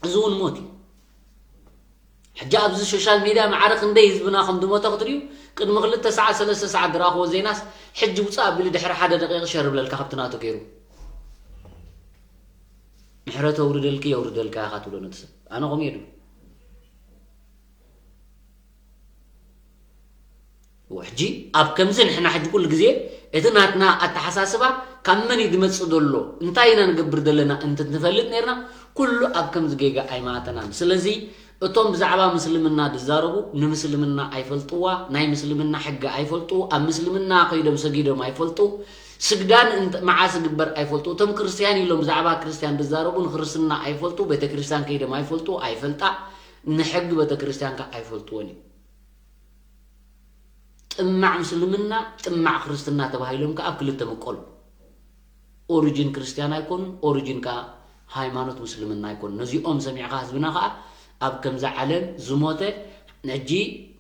እዚ እውን ሞት እዩ። ሕጂ ኣብዚ ሶሻል ሚድያ ማዕረ ክንደይ ህዝብና ከም ዝሞተ ክትርእዩ፣ ቅድሚ ክልተ ሰዓት ሰለስተ ሰዓት ዝረኣኽዎ ዜናስ ሕጂ ውፃእ ኣቢሉ ድሕሪ ሓደ ደቂቕ ሸር ብለልካ ካብቲ ናቱ ገይሩ። ምሕረት ኣውርደልኪ የውርደልካ ኢኻ ትብሎ ነቲ ሰብ። ኣነ ከምኡ እየ ድብል። ሕጂ ኣብ ከምዚ ንሕና ሕጂ ኩሉ ግዜ እቲ ናትና ኣተሓሳስባ ካብ መን እዩ ዝመጽእ ዘሎ እንታይ ኢና ንገብር ዘለና እንተንፈልጥ ነርና ኩሉ ኣብ ከምዚ ጌጋ ኣይማተናን። ስለዚ እቶም ብዛዕባ ምስልምና ዝዛረቡ ንምስልምና ኣይፈልጥዋ፣ ናይ ምስልምና ሕጊ ኣይፈልጡ፣ ኣብ ምስልምና ከይዶም ሰጊዶም ኣይፈልጡ፣ ስግዳን እንተ- መዓስ ይግበር ኣይፈልጡ። እቶም ክርስትያን ኢሎም ብዛዕባ ክርስትያን ዝዛረቡ ንክርስትና ኣይፈልጡ፣ ቤተክርስትያን ከይዶም ኣይፈልጡ፣ ኣይፈልጣ፣ ንሕጊ ቤተክርስትያን ከ ኣይፈልጥዎን እዩ። ጥማዕ ምስልምና ጥማዕ ክርስትና ተባሂሎም ከኣ ኣብ ክልተ ምቀሉ። ኦሪጂን ክርስትያን ኣይኮኑን፣ ኦሪጂን ከኣ ሃይማኖት ምስልምና ኣይኮኑን። ነዚኦም ሰሚዕካ ህዝብና ከኣ ኣብ ከምዚ ዓለም ዝሞተ ሕጂ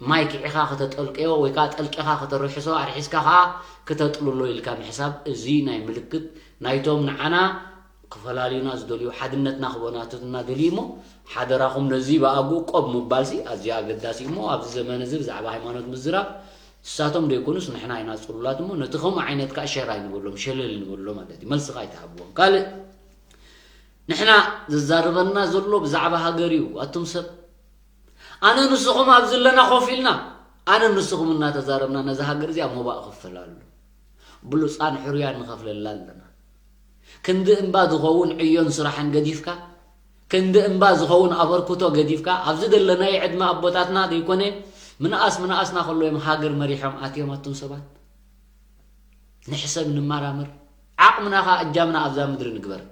ማይ ኪዒኻ ከተጠልቅዮ ወይ ከኣ ጠልቂኻ ከተርሕሶ ኣርሒስካ ከኣ ክተጥልሎ ኢልካ ምሕሳብ እዚ ናይ ምልክት ናይቶም ንዓና ክፈላልዩና ዝደልዩ ሓድነትና ክበናትትና ደልዩ እሞ ሓደራኹም ነዚ ብኣግኡ ቆብ ምባልሲ ኣዝዩ ኣገዳሲ እዩ እሞ ኣብዚ ዘመን እዚ ብዛዕባ ሃይማኖት ምዝራብ ንሳቶም ዘይኮኑስ ንሕና ኢና ፅሉላት እሞ ነቲ ከምኡ ዓይነት ከዓ ሸር ኣይንበሎም ሸለል ንበሎ ማለት እዩ መልስኻ ኣይትሃብዎም ካልእ ንሕና ዘዛርበና ዘሎ ብዛዕባ ሃገር እዩ ኣቱም ሰብ ኣነ ንስኹም ኣብዚ ኣለና ኮፍ ኢልና ኣነ ንስኹም እናተዛረብና ነዛ ሃገር እዚኣ ሞባእ ክፈላሉ ብሉፃን ሕሩያን ንኸፍለላ ኣለና ክንዲ እምባ ዝኸውን ዕዮን ስራሕን ገዲፍካ ክንዲ እምባ ዝኸውን ኣበርክቶ ገዲፍካ ኣብዚ ዘለናይ ዕድመ ኣቦታትና ዘይኮነ ምንኣስ ምንኣስና ከሎ እዮም ሃገር መሪሖም ኣትዮም ኣቱም ሰባት ንሕሰብ ንመራመር ዓቕምና ኸዓ እጃምና ኣብዛ ምድሪ ንግበር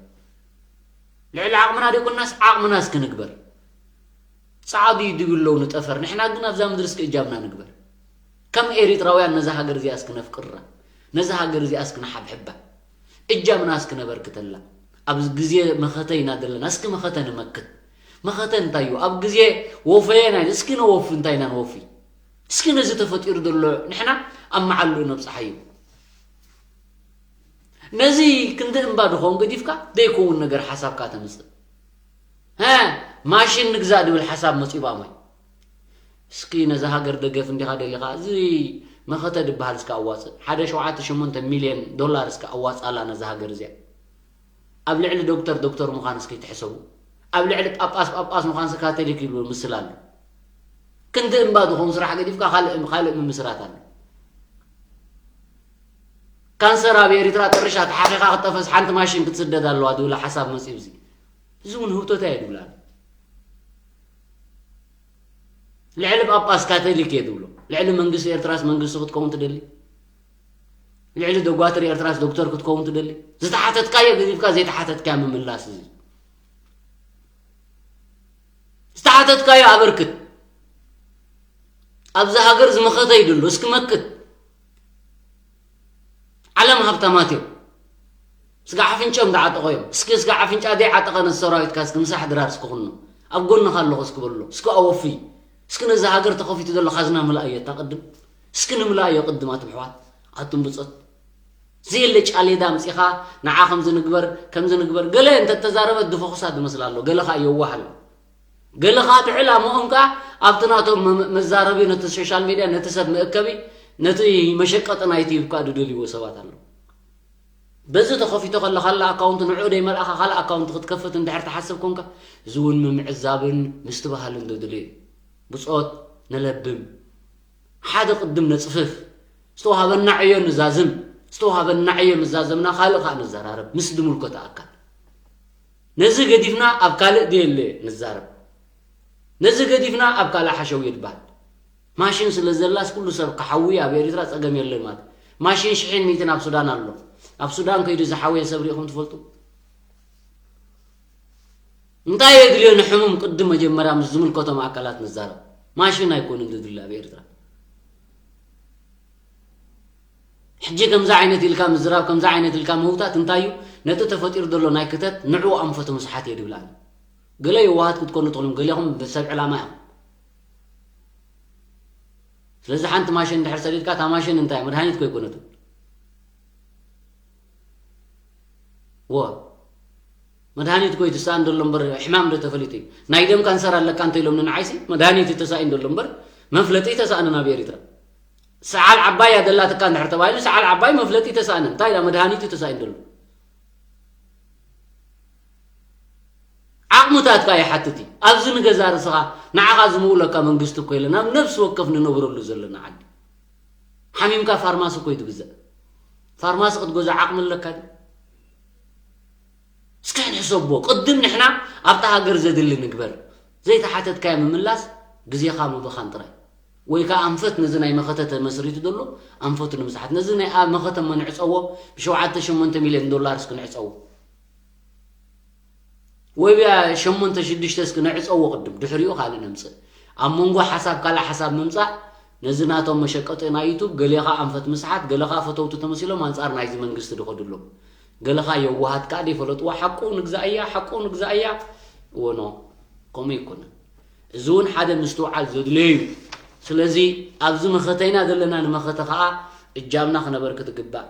ልዕሊ ዓቕምና ደይኮናስ ዓቕምና እስኪ ንግበር ጻዕዱ ይድብለው ንጠፈር ንሕና ግን ኣብዛ ምድሪ እስኪ እጃምና ንግበር ከም ኤሪትራውያን ነዛ ሃገር እዚኣ እስኪ ነፍቅራ ነዛ ሃገር እዚኣ እስኪ ንሓብሕባ እጃምና እስኪ ነበርክተላ ኣብ ግዜ መኸተ ኢና ዘለና እስኪ መኸተ ንመክት መኸተ እንታይ እዩ ኣብ ግዜ ወፈየ ናይ እስኪ ነወፊ እንታይ ኢና ነወፊ እስኪ ነዚ ተፈጢሩ ዘሎ ንሕና ኣብ መዓሉ ነብፅሓ እዩ ነዚ ክንዲ እምባ ድኸውን ገዲፍካ ዘይከውን ነገር ሓሳብካ ተምፅእ ማሽን ንግዛእ ድብል ሓሳብ መፅኡ ባሞይ እስኪ ነዛ ሃገር ደገፍ እንዲኻ ደሊኻ እዚ መኸተ ድበሃል እስከ ኣዋፅእ ሓደ ሸውዓተ ሸሞንተ ሚልዮን ዶላር እስከ ኣዋፅኣላ ነዛ ሃገር እዚኣ ኣብ ልዕሊ ዶክተር ዶክተር ምዃን እስኪ ትሕሰቡ ኣብ ልዕሊ ጳጳስ ጳጳስ ምዃን ካቶሊክ ይብሉ ምስል ኣሎ ክንዲ እምባ ዝኾኑ ስራሕ ገዲፍካ ካልእ ካልእ ምምስራት ኣሎ ካንሰር ኣብ ኤሪትራ ጥርሻ ተሓኺኻ ክጠፈስ ሓንቲ ማሽን ክትስደድ ኣለዋ ዝብላ ሓሳብ መፅኡ እዚ እዚ እውን ህውተታ እየ ድብላ ልዕሊ ጳጳስ ካቶሊክ እየ ድብሎ ልዕሊ መንግስቲ ኤርትራስ መንግስቲ ክትከውን ትደሊ ልዕሊ ዶጓትር ኤርትራስ ዶክተር ክትከውን ትደሊ ዝተሓተትካዮ ገዲፍካ ዘይተሓተትካዮ ምምላስ እዚ ዝተሓተትካዮ ኣበርክት ኣብዚ ሃገር ዝመኸተ ይድሎ እስኪ መክት ዓለም ሃብታማት እዮም ስጋ ኣፍንጫኦም ዝዓጠቐ እዮም እስኪ ስጋ ኣፍንጫ ዘይዓጠቐ ነቲ ሰራዊትካ እስኪ ምሳሕ ድራር እስኪ ኩኑ ኣብ ጎንኻ ኣለኹ እስኪ በሎ እስኪ ኣወፍይ እስኪ ነዚ ሃገር ተኸፊቱ ዘሎ ካዝና ምልኣዮ እታ ቅድም እስኪ ንምልኣዮ ቅድም ኣቱም ኣሕዋት ኣቱም ብፆት ዘየለ ጫሌዳ ኣምፂኻ ንዓ ከምዚ ንግበር ከምዚ ንግበር ገለ እንተተዛረበት ድፈኹሳ ዝመስላ ኣሎ ገለ ከዓ የዋህ ኣሎ ገለ ከዓ ብዕላምኦም ከዓ ኣብቲ ናቶም መ- መዛረቢ ነቲ ሶሻል ሚድያ ነቲ ሰብ መእከቢ ነቲ መሸቀጢ ናይቲ ከዓ ዝደልይዎ ሰባት ኣለዉ በዚ ተኸፊቶ ከለካ ላ ኣካውንት ንዕኡ ደይመልኣኻ ካልእ ኣካውንት ክትከፍት እንድሕር ትሓስብ ኮንካ እዚ እውን ምምዕዛብን ምስትብሃልን ዘድልዮ እዩ ብፆት ንለብም ሓደ ቅድም ነፅፍፍ ዝተዋሃበና ዕዮ ንዛዝም ዝተዋሃበና ዕዮ ምዛዘምና ካልእ ከዓ ንዘራረብ ምስ ዝምልከቶ ኣካል ነዚ ገዲፍና ኣብ ካልእ ድየለ ንዛረብ ነዚ ገዲፍና ኣብ ካልእ ሓሸውየ ድበሃል ማሽን ስለ ዘላስ ኩሉ ሰብ ክሓዊ ኣብ ኤርትራ ጸገም የለን ማለት። ማሽን ሽሕን ሚእትን ኣብ ሱዳን ኣሎ። ኣብ ሱዳን ከይዱ ዝሓወየ ሰብ ርኢኹም ትፈልጡ? እንታይ የድልዮ ንሕሙም ቅድም መጀመርያ ምስ ዝምልከቶም ኣካላት ንዛረብ። ማሽን ኣይኮንን ዝድሊ ኣብ ኤርትራ። ሕጂ ከምዚ ዓይነት ኢልካ ምዝራብ፣ ከምዚ ዓይነት ኢልካ ምውታት እንታይ እዩ? ነቲ ተፈጢሩ ዘሎ ናይ ክተት ንዕኡ ኣንፈቱ ምስሓት እየ ድብል ኣነ። ገለ የዋሃት ክትኮኑ ትኽእሉም፣ ገሌኹም ሰብ ዕላማ እዮም። ስለዚ ሓንቲ ማሽን እንድሕር ሰዲድካ፣ እታ ማሽን እንታይ መድሃኒት ኮ ኣይኮነትን። ወ መድሃኒት ኮ እዩ ትሰኣን ዘሎ እምበር ሕማም ዶ ተፈሊጡ እዩ? ናይ ደም ካንሰር ኣለካ እንተ ኢሎም ንዓይሲ መድሃኒት እዩ ተሳኢን ዘሎ እምበር መፍለጢ ተሳእንን ኣብ ኤሪትራ። ሰዓል ዓባይ እያ ደላትካ እንድሕር ተባሂሉ ሰዓል ዓባይ መፍለጢ ተሳእንን። እንታይ ኢላ መድሃኒት እዩ ተሳኢን ዘሎ? ዓቕምታትካ ይሓትት እዩ። ኣብዚ ንገዛ ርእስኻ ንዓኻ ዝምውለካ መንግስቲ እኮ የለን። ኣብ ነፍሲ ወከፍ ንነብረሉ ዘለና ዓዲ ሓሚምካ ፋርማሲ እኮ እዩ ትግዛእ። ፋርማሲ ክትገዝኦ ዓቕሚ ኣለካ ድዩ? እስከ ንሕሰቦ። ቅድም ንሕና ኣብታ ሃገር ዘድሊ ንግበር። ዘይተሓተትካዮ ምምላስ ግዜኻ ምብኻን ጥራይ። ወይ ከኣ ኣንፈት ነዚ ናይ መኸተ ተመስሪቱ ዘሎ ኣንፈቱ ንምስሓት። ነዚ ናይ ኣብ መኸተ እሞ ንዕጸዎ፣ ብሸውዓተ ሸሞንተ ሚልዮን ዶላር እስኪ ንዕጸዎ። ወይ ብያ ሸሞንተ ሽዱሽተ እስኪ ንዕጸዎ ቅድም፣ ድሕሪኡ ካልእ ነምጽእ። ኣብ መንጎ ሓሳብ ካልእ ሓሳብ ምምጻእ፣ ነዚ ናቶም መሸቀጢ ናይ ዩቱብ፣ ገሌኻ ኣንፈት ምስሓት፣ ገለኻ ፈተውቲ ተመሲሎም ኣንጻር ናይዚ መንግስቲ ድኸዱ ኣለዉ። ገለኻ የዋሃት ከኣ ደይፈለጥዎ፣ ሓቁ ንግዛእያ፣ ሓቁ ንግዛእያ። እወ ኖ፣ ከምኡ ኣይኮነን። እዚ እውን ሓደ ምስትውዓል ዘድልዮ እዩ። ስለዚ ኣብዚ መኸተ ኢና ዘለና፣ ንመኸተ ከኣ እጃምና ክነበርክት ይግባእ።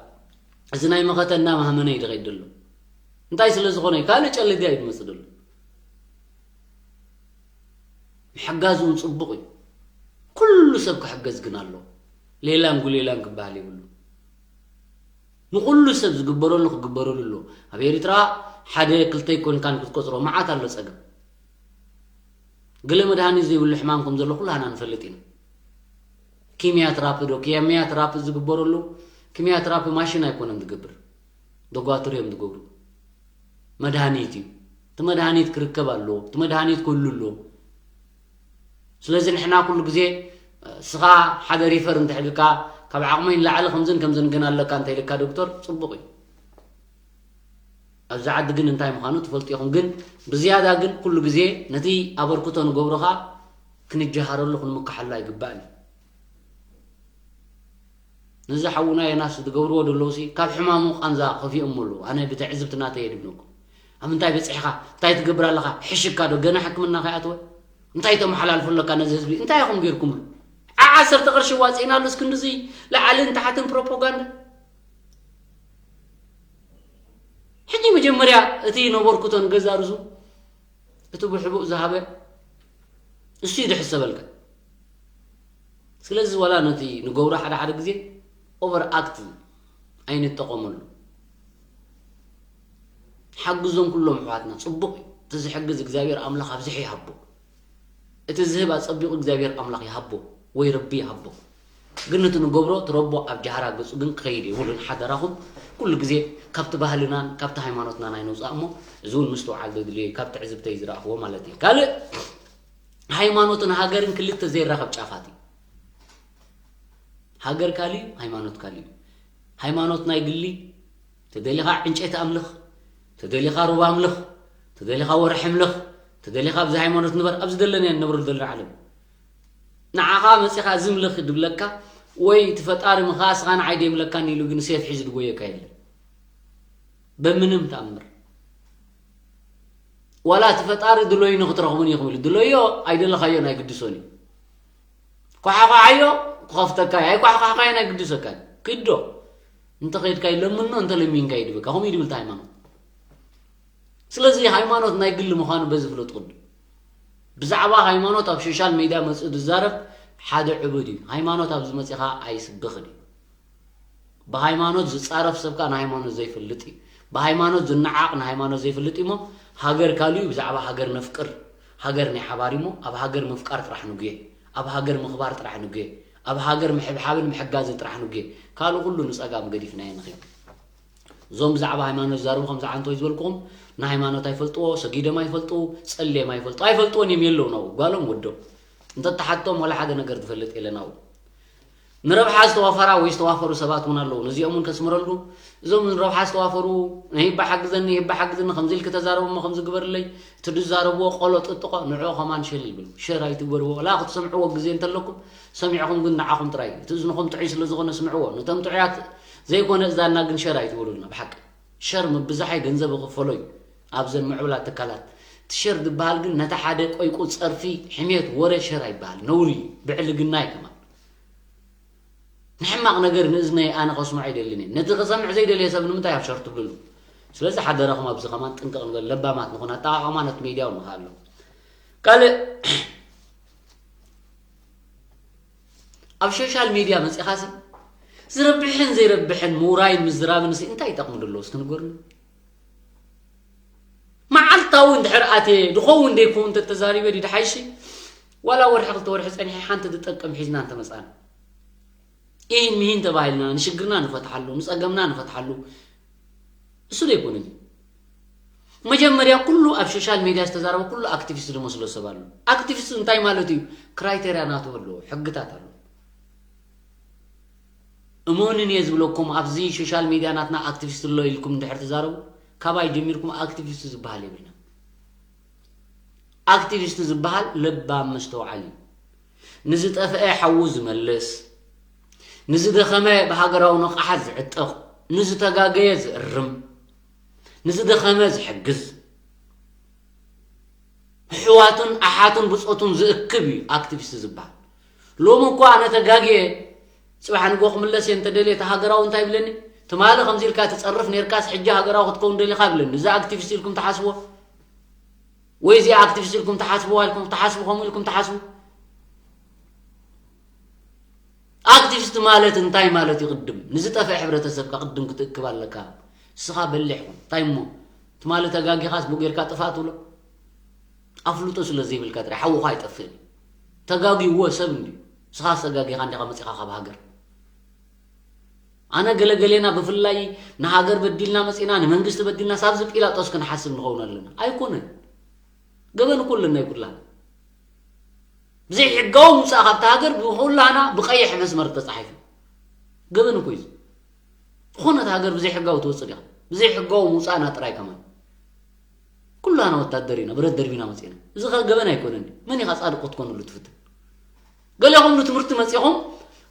እዚ ናይ መኸተ እናማህመነ እዩ ዝኸይድ ዘሎ። እንታይ ስለ ዝኾነ እዩ? ካልእ ጨለልያ እዩ ዝመጽእ ዘሎ። ምሕጋዝ እውን ጽቡቕ እዩ። ኩሉ ሰብ ክሕገዝ ግን ኣሎ። ሌላን ጉሌላን ክበሃል የብሉ። ንኹሉ ሰብ ዝግበረሉ ክግበረሉ ኣሎ። ኣብ ኤሪትራ ሓደ ክልተ ኣይኮንካን ክትቆጽሮ፣ መዓት ኣሎ ጸገም። ገለ መድሃኒት ዘይብሉ ሕማም ከም ዘሎ ኩላህና ንፈልጥ ኢና። ኪምያ ትራፒ ዶ፣ ኪምያ ትራፒ ዝግበረሉ፣ ኪምያ ትራፒ ማሽን ኣይኮነን ዝገብር። ደጓትር እዮም ዝገብሩ። መድሃኒት እዩ። እቲ መድሃኒት ክርከብ ኣለዎ። እቲ መድሃኒት ክህሉ ኣለዎ። ስለዚ ንሕና ኩሉ ግዜ፣ እስኻ ሓደ ሪፈር እንተ ሒዝካ፣ ካብ ዓቕመይ ንላዕሊ ከምዝን ከምዝን ግን ኣለካ እንተ ኢልካ ዶክተር፣ ጽቡቕ እዩ። ኣብዚ ዓዲ ግን እንታይ ምዃኑ ትፈልጡ ኢኹም። ግን ብዝያዳ ግን ኩሉ ግዜ ነቲ ኣበርክቶ ንገብሮ ኸኣ ክንጀሃረሉ ክንምክሓሉ ኣይግባእን እዩ። ነዚ ሓውና ዮናስ ዝገብርዎ ዘለዉ ሲ ካብ ሕማሙ ቃንዛ ከፊኦሞ ኣለዉ። ኣነ ብትዕዝብቲ ናተይ እየ ድብለኩም። ኣብ ምንታይ በጺሕኻ? እንታይ ትገብር ኣለኻ? ሕሽካ ዶ ገና ሕክምና ከይኣተወ? እንታይ ተመሓላልፎ ኣለካ ነዚ ህዝቢ? እንታይ ኢኹም ጌርኩምሉ? ዓ-፣ ዓሰርተ ቅርሺ ዋጺእናሉ እስክንድዚ ላዕልን ታሕትን ፕሮፓጋንዳ። ሕጂ መጀመርያ እቲ ነበርኩቶ ንገዛ ርሱ እቲ ብሕቡእ ዝሃበ እሱ እዩ ዝሕሰበልካ። ስለዚ ዋላ ነቲ ንገብሮ ሓደ ሓደ ግዜ ኦቨር ኣክት ኣይንጠቐመሉ። ሓግዞም ኩሎም ኣሕዋትና፣ ጽቡቕ እዩ። እቲ ዝሕግዝ እግዚኣብሔር ኣምላኽ ኣብዚሑ ይሃቦ። እቲ ዝህብ ኣጸቢቑ እግዚኣብሔር ኣምላኽ ይሃቦ ወይ ረቢ ይሃቦ። ግን እቲ ንገብሮ ትረቦ ኣብ ጃህራ ገጹ ግን ክኸይድ የብሉን። ሓደራኹም ኩሉ ግዜ ካብቲ ባህልናን ካብቲ ሃይማኖትናን ኣይነውጻእ እሞ፣ እዚ እውን ምስትውዓል ዘድልዮ እዩ፣ ካብ ትዕዝብተይ ዝረኣኽዎ ማለት እዩ። ካልእ፣ ሃይማኖትን ሃገርን ክልተ ዘይራኸብ ጫፋት እዩ። ሃገር ካልእ እዩ፣ ሃይማኖት ካልእ እዩ። ሃይማኖት ናይ ግሊ፣ ተደሊኻ ዕንጨይቲ ኣምልኽ፣ ተደሊኻ ሩባ ኣምልኽ፣ ተደሊኻ ወርሒ ኣምልኽ፣ ተደሊኻ ኣብዚ ሃይማኖት ንበር፣ ኣብዚ ዘለናዮ ንነብረሉ ዘለና ዓለም። ንዓኻ መጺኻ እዚ ምልኽ ድብለካ ወይ እቲ ፈጣሪ ምኻ እስኻ ንዓይ ደይምለካኒ ኢሉ ግን ሴፍ ሒዙ ድጎየካ የለን። በምንም ተኣምር። ዋላ እቲ ፈጣሪ ድለዩ ንክትረኽቡን ኢኹም ኢሉ። ድለዮ ኣይደለኻዮን ኣይግድሶን እዩ። ኳሓኳሓዮ ክኸፍተካ እዩ። ኣይኳሕኳሕካዮን ኣይግድሰካን። ክዶ። እንተ ኸይድካ ይለምኖ፣ እንተ ለሚንካ ይድበካ። ከምኡ እዩ ድብል እቲ ሃይማኖት። ስለዚ ሃይማኖት ናይ ግሊ ምዃኑ በዚ ፍለጡ ቅድም። ብዛዕባ ሃይማኖት ኣብ ሶሻል ሜድያ መጺኡ ዝዛረብ ሓደ ዕቡድ እዩ። ሃይማኖት ኣብዚ መጺኻ ኣይስበኽን እዩ። ብሃይማኖት ዝጻረፍ ሰብ ከኣ ንሃይማኖት ዘይፈልጥ እዩ። ብሃይማኖት ዝነዓቕ ንሃይማኖት ዘይፈልጥ እዩ እሞ፣ ሃገር ካልእ እዩ፣ ብዛዕባ ሃገር ነፍቅር። ሃገር ናይ ሓባር እዩ እሞ፣ ኣብ ሃገር ምፍቃር ጥራሕ ንጉየ። ኣብ ሃገር ምኽባር ጥራሕ ንጉየ። ኣብ ሃገር ምሕብሓብን ምሕጋዝን ጥራሕ ንጉየ። ካልእ ኩሉ ንጸጋም ገዲፍናዮ ንኽየድ። እዞም ብዛዕባ ሃይማኖት ዝዛረቡ ከምዚ ዓንተወይ ዝበልኩኹም፣ ንሃይማኖት ኣይፈልጥዎ፣ ሰጊዶም ኣይፈልጡ፣ ጸልዮም ኣይፈልጡ፣ ኣይፈልጥዎን እዮም የለውን ኣብኡ፣ ጓሎም ወዶም። እንተተሓቶም ዋላ ሓደ ነገር ዝፈልጥ የለን ኣብኡ። ንረብሓ ዝተዋፈራ ወይ ዝተዋፈሩ ሰባት እውን ኣለዉ። ነዚኦም እውን ከስምረልኩም። እዞም ንረብሓ ዝተዋፈሩ፣ "ንህባ ሓግዘኒ፣ ህባ ሓግዘኒ፣ ከምዚ ኢልኪ ተዛረቡ እሞ ከምዚ ግበርለይ፣ እቲ ዝዛረብዎ ቆሎ ጥጥቆ፣ ንዕኡ ከማን ሸል ይብሉ። ሸር ኣይትግበርዎ። ዋላ ክትሰምዕዎ ግዜ እንተለኩም፣ ሰሚዕኹም ግን ንዓኹም ጥራይ። እቲ እዝንኹም ጥዑይ ስለ ዝኾነ ስምዕዎ። ነቶም ጥዑያት ዘይኮነ እዛና ግን ሸር ኣይትበሉልና፣ ብሓቂ። ሸር ምብዛሓይ ገንዘብ ይኽፈሎ እዩ ኣብዘን ምዕቡላት ትካላት። እቲ ሸር ዝበሃል ግን ነቲ ሓደ ቆይቁ ጸርፊ፣ ሕሜት፣ ወረ ሸር ኣይበሃል። ነውሪ እዩ። ብዕልግና እዩ ከማን። ንሕማቕ ነገር ንእዝነይ ኣነ ከስምዖ ኣይደልን እየ። ነቲ ክሰምዕ ዘይደልየ ሰብ ንምንታይ ኣብ ሸር ትብልሉ? ስለዚ ሓደራኹም ኣብዚ ከማን ጥንቅቕ ንበል፣ ለባማት ንኹን። ኣጠቓቕማ ነቲ ሜድያ እውን ንኽኣሎ። ካልእ ኣብ ሶሻል ሜድያ መጺኻሲ ዝረብሕን ዘይረብሕን ምውራይን ምዝራብን ሲ እንታይ ይጠቕሙ ደሎ እስኪ ንገሩኒ? መዓልታዊ እንድሕር ኣትየ ድኸውን ደይኮን እንተተዛሪበ ድዩ ድሓይሽ? ዋላ ወርሒ ክልተ ወርሒ ጸኒሐ ሓንቲ ዝጠቅም ሒዝና እንተመጻና። ኢሂን ሚሂን ተባሂልና ንሽግርና ንፈትሓሉ፣ ንጸገምና ንፈትሓሉ። እሱ ደይኮነን እዩ። መጀመርያ ኩሉ ኣብ ሶሻል ሜድያ ዝተዛረበ ኩሉ ኣክቲቪስት ዝመስሎ ሰብ ኣሎ። ኣክቲቪስት እንታይ ማለት እዩ? ክራይቴርያ ናቱ ኣለዎ፣ ሕግታት ኣለዎ። እመኑን እየ ዝብለኩም፣ ኣብዚ ሶሻል ሜድያ ናትና ኣክቲቪስት ኣሎ ኢልኩም እንድሕር ትዛረቡ፣ ካባይ ጀሚርኩም ኣክቲቪስት ዝበሃል የብልና። ኣክቲቪስት ዝበሃል ለባም መስተውዓሊ እዩ። ንዝጠፍአ ሓዉ ዝመልስ፣ ንዝደኸመ ብሃገራዊ ንቕሓት ዝዕጥቕ፣ ንዝተጋገየ ዝእርም፣ ንዝደኸመ ዝሕግዝ፣ ኣሕዋቱን ኣሓቱን ብጾቱን ዝእክብ እዩ ኣክቲቪስት ዝበሃል። ሎሚ እኮ ኣነ ተጋግየ፣ ጽባሕ ንግሆ ክምለስ እየ እንተደልየ፣ እቲ ሃገራዊ እንታይ ይብለኒ? ትማሊ ከምዚ ኢልካ ትጸርፍ ኔርካስ፣ ሕጂ ሃገራዊ ክትከውን ደሊኻ ይብለኒ። እዚ ኣክቲቪስት ኢልኩም ትሓስብዎ? ወይ እዚ ኣክቲቪስት ኢልኩም ትሓስብዎ? ኢልኩም ትሓስቡ፣ ከምኡ ኢልኩም ትሓስቡ? ኣክቲቪስት ማለት እንታይ ማለት እዩ? ቅድም ንዝጠፍአ ሕብረተሰብካ ቅድም ክትእክብ ኣለካ። ንስኻ በሊሕ ኩን። እንታይ እሞ? ትማሊ ተጋጊኻስ ብኡ ጌርካ ጥፋእ ትብሎ? ኣፍልጦ ስለ ዘይብልካ ጥራይ ሓውኻ ኣይጠፍእን እዩ። ተጋጊዎ ሰብ እንድዩ። ንስኻስ ተጋጊኻ እንዲኻ መጺኻ ካብ ሃገር። ኣነ ገለገሌና ብፍላይ ንሃገር በዲልና መጺና፣ ንመንግስቲ በዲልና፣ ሳብዚ ጲላጦስ ክንሓስብ ንኸውን ኣለና። ኣይኮነን። ገበን እኮ ኣለና ይኩላና። ብዘይሕጋዊ ምውጻእ ካብቲ ሃገር ብኩላና ብቐይሕ መስመር ተጻሒፉ። ገበን እኮ እዩ። ዝኾነት ሃገር ብዘይሕጋዊ ትወጽእ ዲኻ? ብዘይሕጋዊ ምውጻእና ጥራይ ከማን። ኩላና ወታደር ኢና፣ ብረት ደርቢና መጺእና። እዚ ኸ ገበን ኣይኮነን? መን ኢኻ ጻድቕ ክትኮንሉ ትፍትን? ገሌኹም ንትምህርቲ መጺኹም፣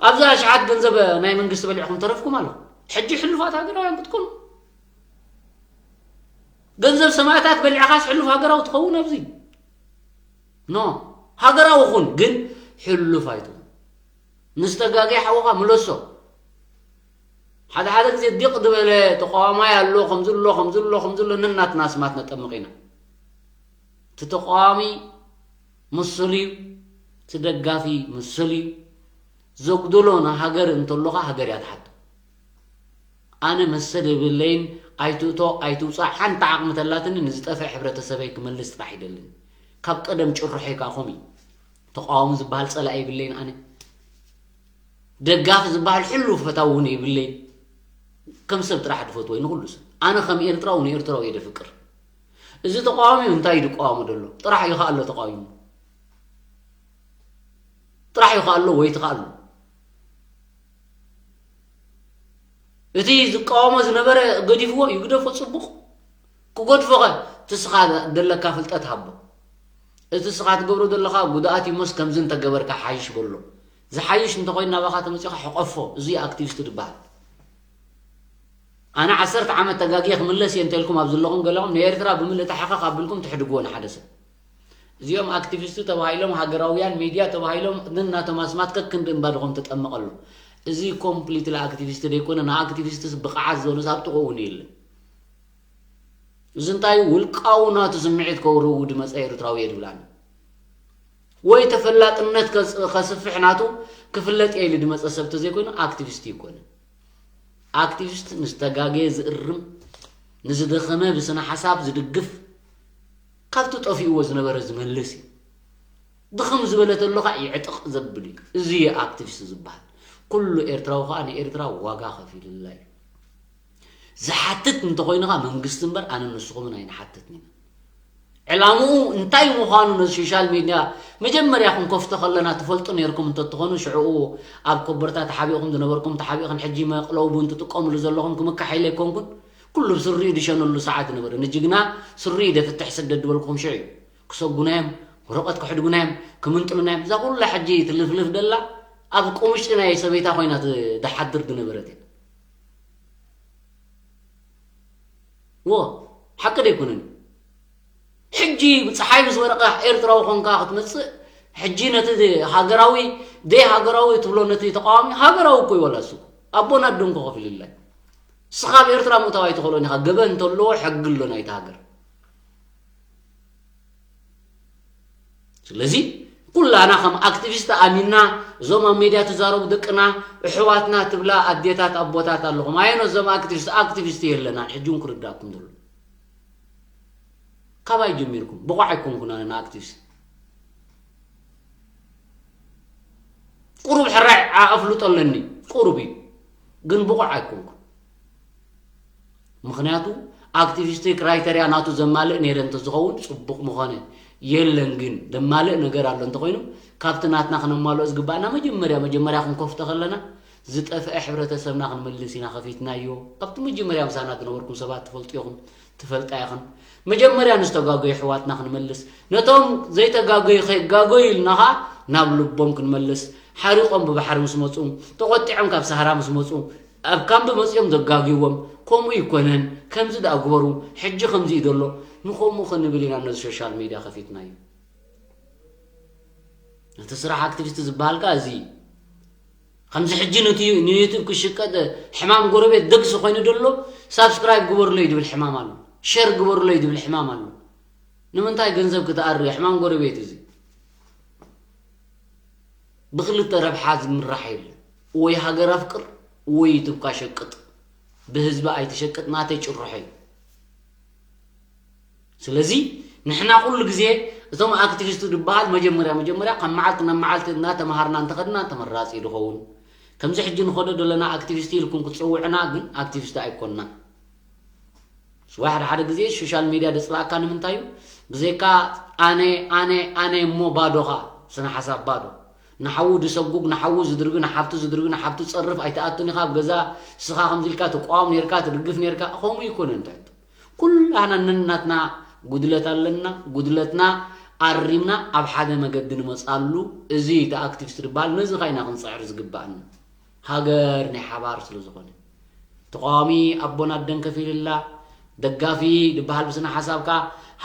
ኣብዚ ኣሽሓት ገንዘብ ናይ መንግስቲ በሊዕኹም ተረፍኩም ኣለኹም። ሕጂ ሕሉፋት ሃገራውያን ክትኮኑ። ገንዘብ ሰማእታት በሊዕኻስ ሕሉፍ ሃገራዊ ትኸውን ኣብዚ? ኖ፣ ሃገራዊ ኩን፣ ግን ሕሉፍ ኣይትኹን። ንዝተጋገየ ሓውኻ ምለሶ። ሓደ ሓደ ግዜ ዲቕ ዝበለ ተቃዋማይ ኣሎ፣ ከምዚ ኣሎ፣ ከምዚ ኣሎ፣ ከምዚ ኣሎ፣ ነናትና ኣስማት ነጠምቕ ኢና። እቲ ተቃዋሚ ምስል እዩ፣ እቲ ደጋፊ ምስል እዩ። ዘጉደሎ ንሃገር እንተሎኻ ሃገር እያ ትሓቶ። ኣነ መሰል የብለይን፣ ኣይትእቶ ኣይትውፃእ፣ ሓንቲ ዓቕሚ ተላትኒ ንዝጠፍአ ሕብረተሰበይ ክመልስ ጥራሕ ይደልን። ካብ ቀደም ጭርሖይ ከዓ ከምኡ እዩ። ተቃዋሚ ዝበሃል ፀላኢ የብለይን ኣነ። ደጋፊ ዝበሃል ሕሉፍ ፈታዊ እውን የብለይን። ከም ሰብ ጥራሕ ድፈትዎ እዩ ንኩሉ ሰብ። ኣነ ከም ኤርትራዊ ንኤርትራዊ እየ ደፍቅር። እዚ ተቃዋሚ እንታይ እዩ ዝቃወሞ ዘሎ? ጥራሕ እዩ ከኣሎ ተቃዊሙ። ጥራሕ እዩ ከኣሎ ወይ ትኸኣሎ። እቲ ዝቃወሞ ዝነበረ ገዲፍዎ ይግደፎ፣ ጽቡቕ። ክገድፎኸ ትስኻ ዘለካ ፍልጠት ሃቦ። እቲ ስኻ ትገብሮ ዘለኻ ጉድኣት ይሞስ ከምዚ እንተገበርካ ሓይሽ በሎ። ዝሓይሽ እንተኾይኑ ናባኻ ተመጺኻ ሕቆፎ። እዚ ኣክቲቪስት ዝበሃል። ኣነ ዓሰርተ ዓመት ተጋግየ ክምለስ እየ እንተልኩም ኣብ ዘለኹም ገለኹም ንኤርትራ ብምልእታ ሕኸኽ ኣቢልኩም ትሕድግዎ ንሓደ ሰብ። እዚኦም ኣክቲቪስት ተባሂሎም ሃገራውያን ሚድያ ተባሂሎም ግን ናቶም ኣስማት ከክንዲ እምባ ድኾም ተጠመቐሉ። እዚ ኮምፕሊትሊ ኣክቲቪስት ደይኮነ ንኣክቲቪስትስ ብቕዓት ዘውንስ ኣብ ጥቕኡ እውን የለን። እዚ እንታይ ውልቃዊ ናቱ ስምዒት ከውርው ድመፀ ኤርትራዊ እየ ድብላኒ ወይ ተፈላጥነት ከስ- ከስፍሕ ናቱ ክፍለጥ እየ ኢሉ ድመፀ ሰብ ተዘይኮይኑ ኣክቲቪስት ይኮነ። ኣክቲቪስት ንዝተጋገየ ዝእርም፣ ንዝደኸመ ብስነ ሓሳብ ዝድግፍ፣ ካብቲ ጠፊእዎ ዝነበረ ዝመልስ እዩ። ድኽም ዝበለ ተሎ ከዓ ይዕጥቕ ዘብል እዩ። እዚ እዩ ኣክቲቪስት ዝበሃል። ኩሉ ኤርትራዊ ከዓ ንኤርትራ ዋጋ ከፊልላ እዩ። ዝሓትት እንተኾይኑ ከዓ መንግስቲ እምበር ኣነ ንስኹምን ኣይንሓትትን ኢና። ዕላምኡ እንታይ ምዃኑ ነዚ ሶሻል ሚድያ መጀመርያ ክንከፍቶ ከለና ትፈልጡ ነርኩም እንተትኾኑ ሽዕኡ ኣብ ኮበርታ ተሓቢእኩም ዝነበርኩም ተሓቢእኹም ሕጂ መቕለቡ እንትጥቀምሉ ዘለኹም ክምካሕ ኢለ ኣይኮንኩን። ኩሉ ብስሪኡ ድሸነሉ ሰዓት ነበረ። ንጅግና ስሪኡ ደፍትሕ ስደድ ዝበልኩም ሽዑ እዩ። ክሰጉና እዮም፣ ወረቐት ክሕድጉና እዮም፣ ክምንጥሉና እዮም። እዛ ኩላ ሕጂ ትልፍልፍ ደላ ኣብ ቁምሽጢ ናይ ሰበይታ ኮይና ት- ድሓድር ዝነበረት እያ። ዎ ሓቂ ዶ ኣይኮነን? ሕጂ ብፀሓይ ምስ ወረቐ ኤርትራዊ ኮንካ ክትመፅእ ሕጂ ነቲ ሃገራዊ ደይ ሃገራዊ ትብሎ ነቲ ተቃዋሚ ሃገራዊ እኮ ይወላ እሱ ኣቦና ኣደን ኮ ከፊልላይ ስኻ ኣብ ኤርትራ ምእታው ኣይትኽእሎን ኢኻ። ገበን እንተለዎ ሕጊ ኣሎ ናይቲ ሃገር። ስለዚ ኩላና ከም ኣክቲቪስት ኣሚንና እዞም ኣብ ሜድያ ትዛረቡ ደቅና እሕዋትና ትብላ ኣዴታት ኣቦታት ኣለኹም። ኣየኖ እዞም ኣክቲቪስት ኣክቲቪስት የለናን። ሕጂ እውን ክርዳእኩም ዘሎ ካባይ ጀሚርኩም ብቑዕ ኣይኮንኩን ኣነ ንኣክቲቪስት ቁሩብ ሕራይ ኣፍልጦ ኣለኒ ቁሩብ እዩ ግን ብቑዕ ኣይኮንኩን። ምኽንያቱ ኣክቲቪስት ክራይተርያ ናቱ ዘማልእ ነይረ እንተዝኸውን ፅቡቕ ምኾነ። የለን ግን ዘማልእ ነገር ኣሎ እንተኾይኑ ካብቲ ናትና ክነማልኦ ዝግባእና መጀመርያ መጀመርያ ክንከፍቶ ከለና ዝጠፍአ ሕብረተሰብና ክንመልስ ኢና ከፊትናዮ። ኣብቲ መጀመርያ ምሳና ዝነበርኩም ሰባት ትፈልጡ ኢኹም ትፈልጣ ኢኽን። መጀመርያ ንዝተጋገዩ ኣሕዋትና ክንመልስ ነቶም ዘይተጋገዩ ከይጋገዩ ኢልና ኸዓ ናብ ልቦም ክንመልስ ሓሪቖም ብባሕሪ ምስ መፁ ተቖጢዖም ካብ ሳህራ ምስ መፁ ኣብ ካምቢ መፂኦም ዘጋግይዎም ከምኡ ይኮነን ከምዚ ደኣ ግበሩ ሕጂ ከምዚ እዩ ዘሎ ንከምኡ ክንብል ኢና ነዚ ሶሻል ሚድያ ከፊትናዮ ነቲ ስራሕ ኣክቲቪስት ዝበሃል ከኣ እዚ ከምዚ ሕጂ ነቲ ንዩቱብ ክሽቀጥ ሕማም ጎረቤት ደግሲ ኮይኑ ደሎ ሳብስክራይብ ግበሩለይ ዝብል ሕማም ኣሎ ሸር ግበሩለይ ዝብል ሕማም ኣሎ ንምንታይ ገንዘብ ክትኣሪ ሕማም ጎረቤት እዚ ብክልተ ረብሓ ዝምራሕ የለን። ወይ ሃገር ኣፍቅር ወይ ዩቱብካ ሸቅጥ። ብህዝቢ ኣይትሸቅጥ ናተይ ጭርሖ እዩ። ስለዚ ንሕና ኩሉ ግዜ እቶም ኣክቲቪስት ዝበሃል መጀመርያ መጀመርያ ካብ መዓልቲ ናብ መዓልቲ እናተምሃርና እንተኸድና ተመራፂ ድኸውን። ከምዚ ሕጂ ንኸዶ ዘለና ኣክቲቪስት ኢልኩም ክትፀውዕና ግን ኣክቲቪስት ኣይኮንና። ስዋ ሓደ ሓደ ግዜ ሶሻል ሚድያ ደፅላእካ ንምንታይ እዩ ብዘይካ ኣነ ኣነ ኣነ እሞ ባዶኻ ስነ ሓሳብ ባዶ ንሓዉ ዝሰጉግ ንሓዉ ዝድርቢ ንሓብቱ ዝድርቢ ንሓብቱ ዝፀርፍ ኣይትኣቱን ኢኻ ኣብ ገዛ ስኻ ከምዚ ኢልካ ትቋወም ነርካ ትድግፍ ነርካ ከምኡ ይኮነ እንትሕቶ ኩላና ነናትና ጉድለት ኣለና ጉድለትና ኣሪምና ኣብ ሓደ መገዲ ንመፃሉ እዚ እቲ ኣክቲቪስት ዝበሃል ነዚ ካ ኢና ክንፅዕር ዝግባኣና ሃገር ናይ ሓባር ስለ ዝኾነ ተቃዋሚ ኣቦን ኣደን ከፊልላ ደጋፊ ዝበሃል ብስነ ሓሳብካ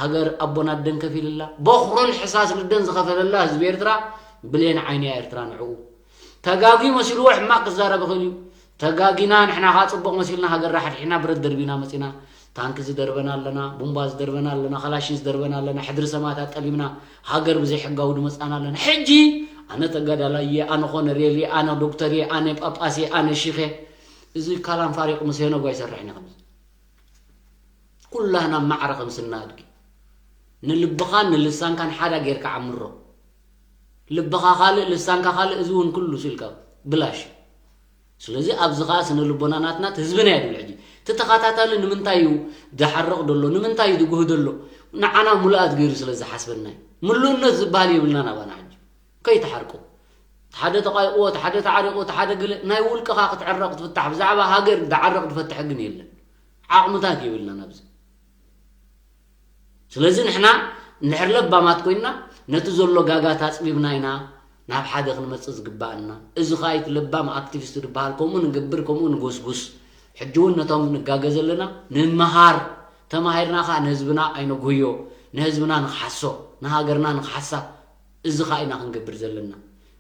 ሃገር ኣቦን ኣደን ከፊልላ በኹርን ሕሳስ ልደን ዝኸፈለላ ህዝቢ ኤርትራ ብሌን ዓይኒ እያ ኤርትራ ንዕኡ ተጋግዩ መሲልዎ ሕማቕ ክዛረብ ይኽእል እዩ ተጋጊና ንሕና ከዓ ፅቡቕ መሲልና ሃገርና ሓድሒና ብረት ደርቢና መፂና ታንኪ ዝደርበና ኣለና ቡምባ ዝደርበና ኣለና ካላሽን ዝደርበና ኣለና ሕድሪ ሰማእታት ጠሊምና ሃገር ብዘይሕጋዊ ድመፃና ኣለና ሕጂ ኣነ ተጋዳላይ እየ ኣነ ኮነሬል እየ ኣነ ዶክተር እየ ኣነ ጳጳስ እየ ኣነ ሺኽ እየ እዚ ካላን ፋሪቕ ምስ ሄኖግ ኣይሰርሕን እየ ከምዚ ኩላህና ማዕረ ከም ስና ኣድጊ ንልብኻን ንልሳንካን ሓዳ ጌርካ ዓምሮ ልብኻ ካልእ ልሳንካ ካልእ እዚ እውን ኩሉ ስልካ ብላሽ ስለዚ ኣብዚ ኸዓ ስነ ልቦና ናትናት ህዝብና እያ ድብል ሕጂ እቲ ተኸታታሊ ንምንታይ እዩ ዝሓርቕ ዘሎ ንምንታይ እዩ ዝጉህ ዘሎ ንዓና ሙሉኣት ገይሩ ስለ ዝሓስበና እዩ ምሉእነት ዝበሃል የብልና ናባና ሕጂ ከይትሓርቁ ሓደ ተቓይቕዎ ሓደ ተዓሪቑ ሓደ ገለ ናይ ውልቅኻ ክትዕረቕ ትፍታሕ ብዛዕባ ሃገር ዝዓረቕ ዝፈትሕ ግን የለን ዓቕምታት የብልናን ኣብዚ ስለዚ ንሕና እንድሕር ለባማት ኮይንና ነቲ ዘሎ ጋጋት ኣፅቢብና ኢና ናብ ሓደ ክንመፅእ ዝግባኣና። እዚ ኸኣ እቲ ለባም ኣክቲቪስት ዝበሃል ከምኡ ንገብር ከምኡ ንጎስጉስ። ሕጂ እውን ነቶም ንጋገ ዘለና ንምሃር፣ ተማሂርና ኸኣ ንህዝብና ኣይነጉህዮ፣ ንህዝብና ንኽሓሶ፣ ንሃገርና ንኽሓሳ። እዚ ኸኣ ኢና ክንገብር ዘለና።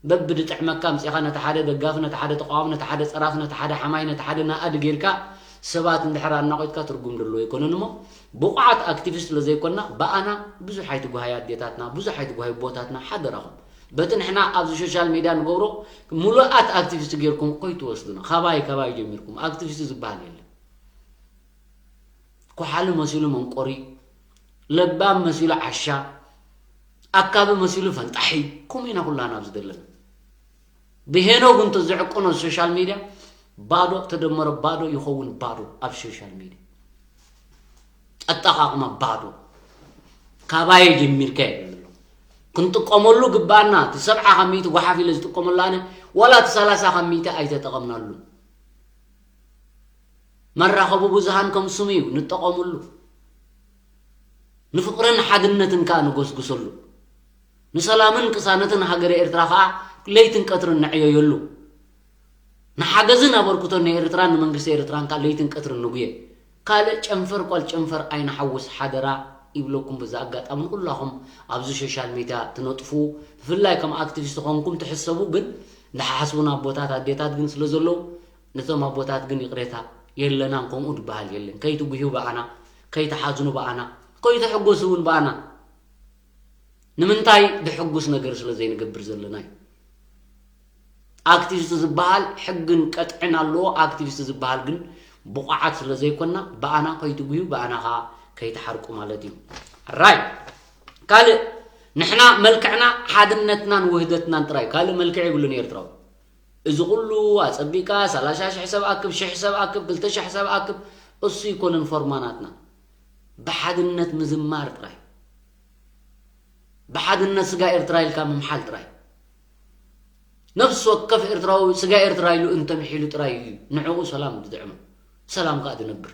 በብድጥዕመካ ኣምጺእኻ ነቲ ሓደ ደጋፊ፣ ነቲ ሓደ ተቓዋሚ፣ ነቲ ሓደ ጸራፊ፣ ነቲ ሓደ ሓማይ፣ ነቲ ሓደ ናእዲ ጌርካ ሰባት እንድሕር ኣናቒትካ ትርጉም ዘለዎ ኣይኮነን እሞ ብቑዓት ኣክቲቪስት ስለ ዘይኮንና ብኣና ብዙሕ ኣይትጉሃዩ ኣዴታትና፣ ብዙሕ ኣይትጉሃዩ ኣቦታትና ሓደራኹም። በቲ ንሕና ኣብዚ ሶሻል ሜድያ ንገብሮ ምሉኣት ኣክቲቪስት ጌርኩም ከይትወስዱና። ካባይ ካባይ ጀሚርኩም ኣክቲቪስት ዝበሃል የለን። ኮሓሊ መሲሉ መንቆሪ፣ ለባም መሲሉ ዓሻ፣ ኣካቢ መሲሉ ፈንጣሒ፣ ከምኡ ኢና ኩላና ኣብዚ ዘለና። ብሄኖግ እንተ ዝዕቅኖ ሶሻል ሚድያ ባዶ ተደመረ ባዶ ይኸውን ባዶ ኣብ ሶሻል ሚድያ። ኣጠቓቕማ ባዶ። ካባየ ጀሚርካ ይብል ኣሎ። ክንጥቀመሉ ግባኣና። እቲ ሰብዓ ካብ ሚእቲ ጓሓፍ ኢለ ዝጥቀመሉ ኣነ፣ ዋላ እቲ ሰላሳ ካብ ሚእቲ ኣይተጠቐምናሉ። መራኸቢ ብዙሃን ከም ስሙ እዩ፣ ንጠቐመሉ። ንፍቕርን ሓድነትን ከኣ ንጎስጉሰሉ። ንሰላምን ቅሳነትን ሃገረ ኤርትራ ከኣ ለይትን ቀትርን ንዕየየሉ። ንሓገዝን ኣበርክቶን ንኤርትራን ንመንግስቲ ኤርትራን ከኣ ለይትን ቀትርን ንጉየ። ካልእ ጨንፈር ቋል ጨንፈር ኣይንሓውስ ሓደራ ይብለኩም። በዚ ኣጋጣሚ ንኩላኹም ኣብዚ ሶሻል ሚድያ ትነጥፉ፣ ብፍላይ ከም ኣክቲቪስት ኮንኩም ትሕሰቡ፣ ግን ንሓስቡን ኣቦታት ኣዴታት ግን ስለ ዘለዉ፣ ነቶም ኣቦታት ግን ይቕሬታ የለናን፣ ከምኡ ዝበሃል የለን። ከይትጉህዩ ብኣና፣ ከይትሓዝኑ ብኣና፣ ከይትሕጎሱ እውን ብኣና። ንምንታይ ድሕጉስ ነገር ስለ ዘይንገብር ዘለና እዩ። ኣክቲቪስት ዝበሃል ሕግን ቀጥዕን ኣለዎ። ኣክቲቪስት ዝበሃል ግን ብቑዓት ስለ ዘይኮና ብኣና ከይትጉዩ ብኣና ኸዓ ከይትሓርቁ ማለት እዩ። ራይ ካልእ ንሕና መልክዕና ሓድነትናን ውህደትናን ጥራይ ካልእ መልክዕ ይብሉን ኤርትራዊ። እዚ ኩሉ ኣጸቢቃ ሰላሳ ሽሕ ሰብ ኣክብ ሽሕ ሰብ ኣክብ ክልተ ሽሕ ሰብ ኣክብ እሱ ይኮነን ፎርማናትና ብሓድነት ምዝማር ጥራይ። ብሓድነት ስጋ ኤርትራ ኢልካ ምምሓል ጥራይ። ነፍሲ ወከፍ ኤርትራዊ ስጋ ኤርትራ ኢሉ እንተምሒሉ ጥራይ እዩ ንዕኡ ሰላም ዝጥዕሞ፣ ሰላም ከኣ ዝነብር።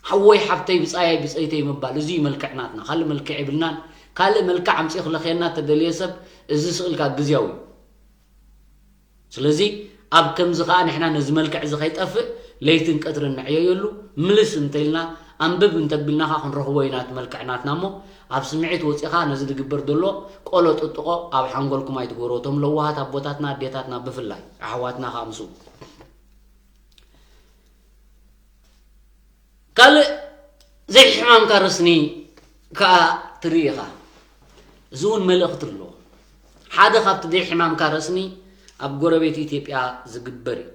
ሓወይ ሓብተይ ብጻያይ ብጸይተይ ምባል፣ እዚ እዩ መልክዕ ናትና። ካልእ መልክዕ የብልናን። ካልእ መልክዕ ኣምጺእ ክለኽየና እተደልየ ሰብ፣ እዚ ስቕ ኢልካ ግዝያዊ እዩ። ስለዚ ኣብ ከምዚ ከኣ ንሕና ነዚ መልክዕ እዚ ከይጠፍእ ለይትን ቀትርን ንዕየየሉ። ምልስ እንተኢልና ኣንብብ እንተቢልና ከኣ ክንረኽቦ ኢና እቲ መልክዕ ናትና እሞ ኣብ ስምዒት ወጺኻ ነዚ ዝግበር ዘሎ ቆሎ ጥጥቖ ኣብ ሓንጎልኩም ኣይትግበርዎ። እቶም ለዋሃት ኣቦታትና ኣዴታትና ብፍላይ ኣሕዋትና ከኣ ምስኡ። ካልእ ዘይሕማምካ ረስኒ ከኣ ትርኢ ኢኻ። እዚ እውን መልእኽቲ ኣለዎ። ሓደ ካብቲ ዘይሕማምካ ረስኒ ኣብ ጎረቤት ኢትዮጵያ ዝግበር እዩ።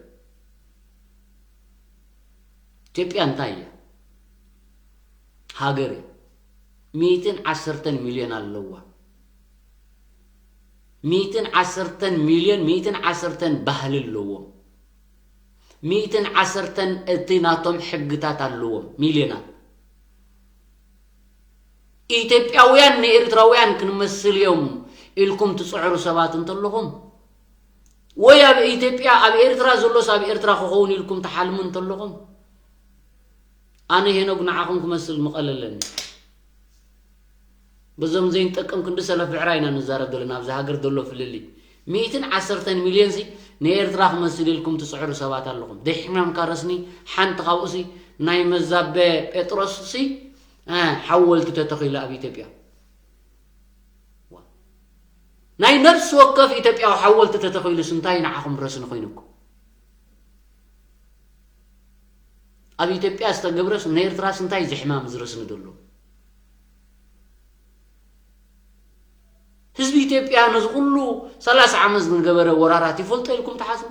ኢትዮጵያ እንታይ እያ? ሃገር እያ። ሚእትን ዓሰርተን ሚልዮን ኣለዋ። ሚእትን ዓሰርተን ሚልዮን፣ ሚእትን ዓሰርተን ባህሊ ኣለዎም። ሚእትን ዓሰርተን እቲ ናቶም ሕግታት ኣለዎም። ሚልዮናት። ኢትዮጵያውያን ንኤርትራውያን ክንመስል እዮም ኢልኩም ትጽዕሩ ሰባት እንተለኹም፣ ወይ ኣብ ኢትዮጵያ፣ ኣብ ኤርትራ ዘሎስ ኣብ ኤርትራ ክኸውን ኢልኩም ትሓልሙ እንተለኹም፣ ኣነ ሄኖግ ንዓኹም ክመስል ምቐለለኒ። በዞም ዘይንጠቅም ክንዲ ሰለፍ ብዕራይ ኢና ንዛረብ ዘለና ኣብዚ ሃገር ዘሎ ፍልልይ። ሚእትን ዓሰርተን ሚልዮን ሲ ንኤርትራ ክመስል ኢልኩም ትጽዕሩ ሰባት ኣለኹም። ደይ ሕማምካ ረስኒ ሓንቲ ካብኡ ሲ ናይ መዛበ ጴጥሮስ ሲ፣ እ፣ ሓወልቲ ተተኺሉ ኣብ ኢትዮጵያ። ዋ። ናይ ነፍሲ ወከፍ ኢትዮጵያዊ ሓወልቲ ተተኺሉስ እንታይ ንዓኹም ረስኒ ኮይኑኩም? ኣብ ኢትዮጵያ ዝተገብረስ ንኤርትራስ እንታይ እዚ ሕማም እዚ ረስኒ ዘሎ? ህዝቢ ኢትዮጵያ ነዚ ኩሉ ሰላሳ ዓመት ዝገበረ ወራራት ይፈልጦ ኢልኩም ትሓስቡ?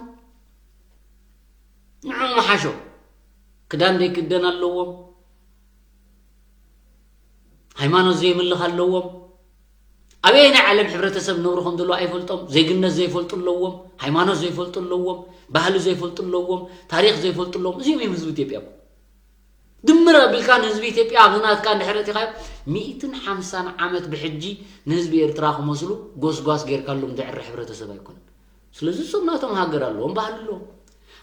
ንዕኡ ምሓሾ። ክዳን ዘይክደን ኣለዎም። ሃይማኖት ዘይምልኽ ኣለዎም። ኣበየናይ ዓለም ሕብረተሰብ ነብሩ ከም ዘለዎ ኣይፈልጦም። ዜግነት ዘይፈልጡ ኣለዎም። ሃይማኖት ዘይፈልጡ ኣለዎም። ባህሊ ዘይፈልጡ ኣለዎም። ታሪኽ ዘይፈልጡ ኣለዎም። እዚኦም እዮም ህዝቢ ኢትዮጵያ እኮ። ድምር ኣቢልካ ንህዝቢ ኢትዮጵያ ኣብዚ ናትካ እንድሕር ኣእቲኻዮ፣ ሚእትን ሓምሳን ዓመት ብሕጂ ንህዝቢ ኤርትራ ክመስሉ ጎስጓስ ጌርካሎም ዘዕሪ ሕብረተሰብ ኣይኮነን። ስለዚ እሶም ናቶም ሃገር ኣለዎም፣ ባህሊ ኣለዎም።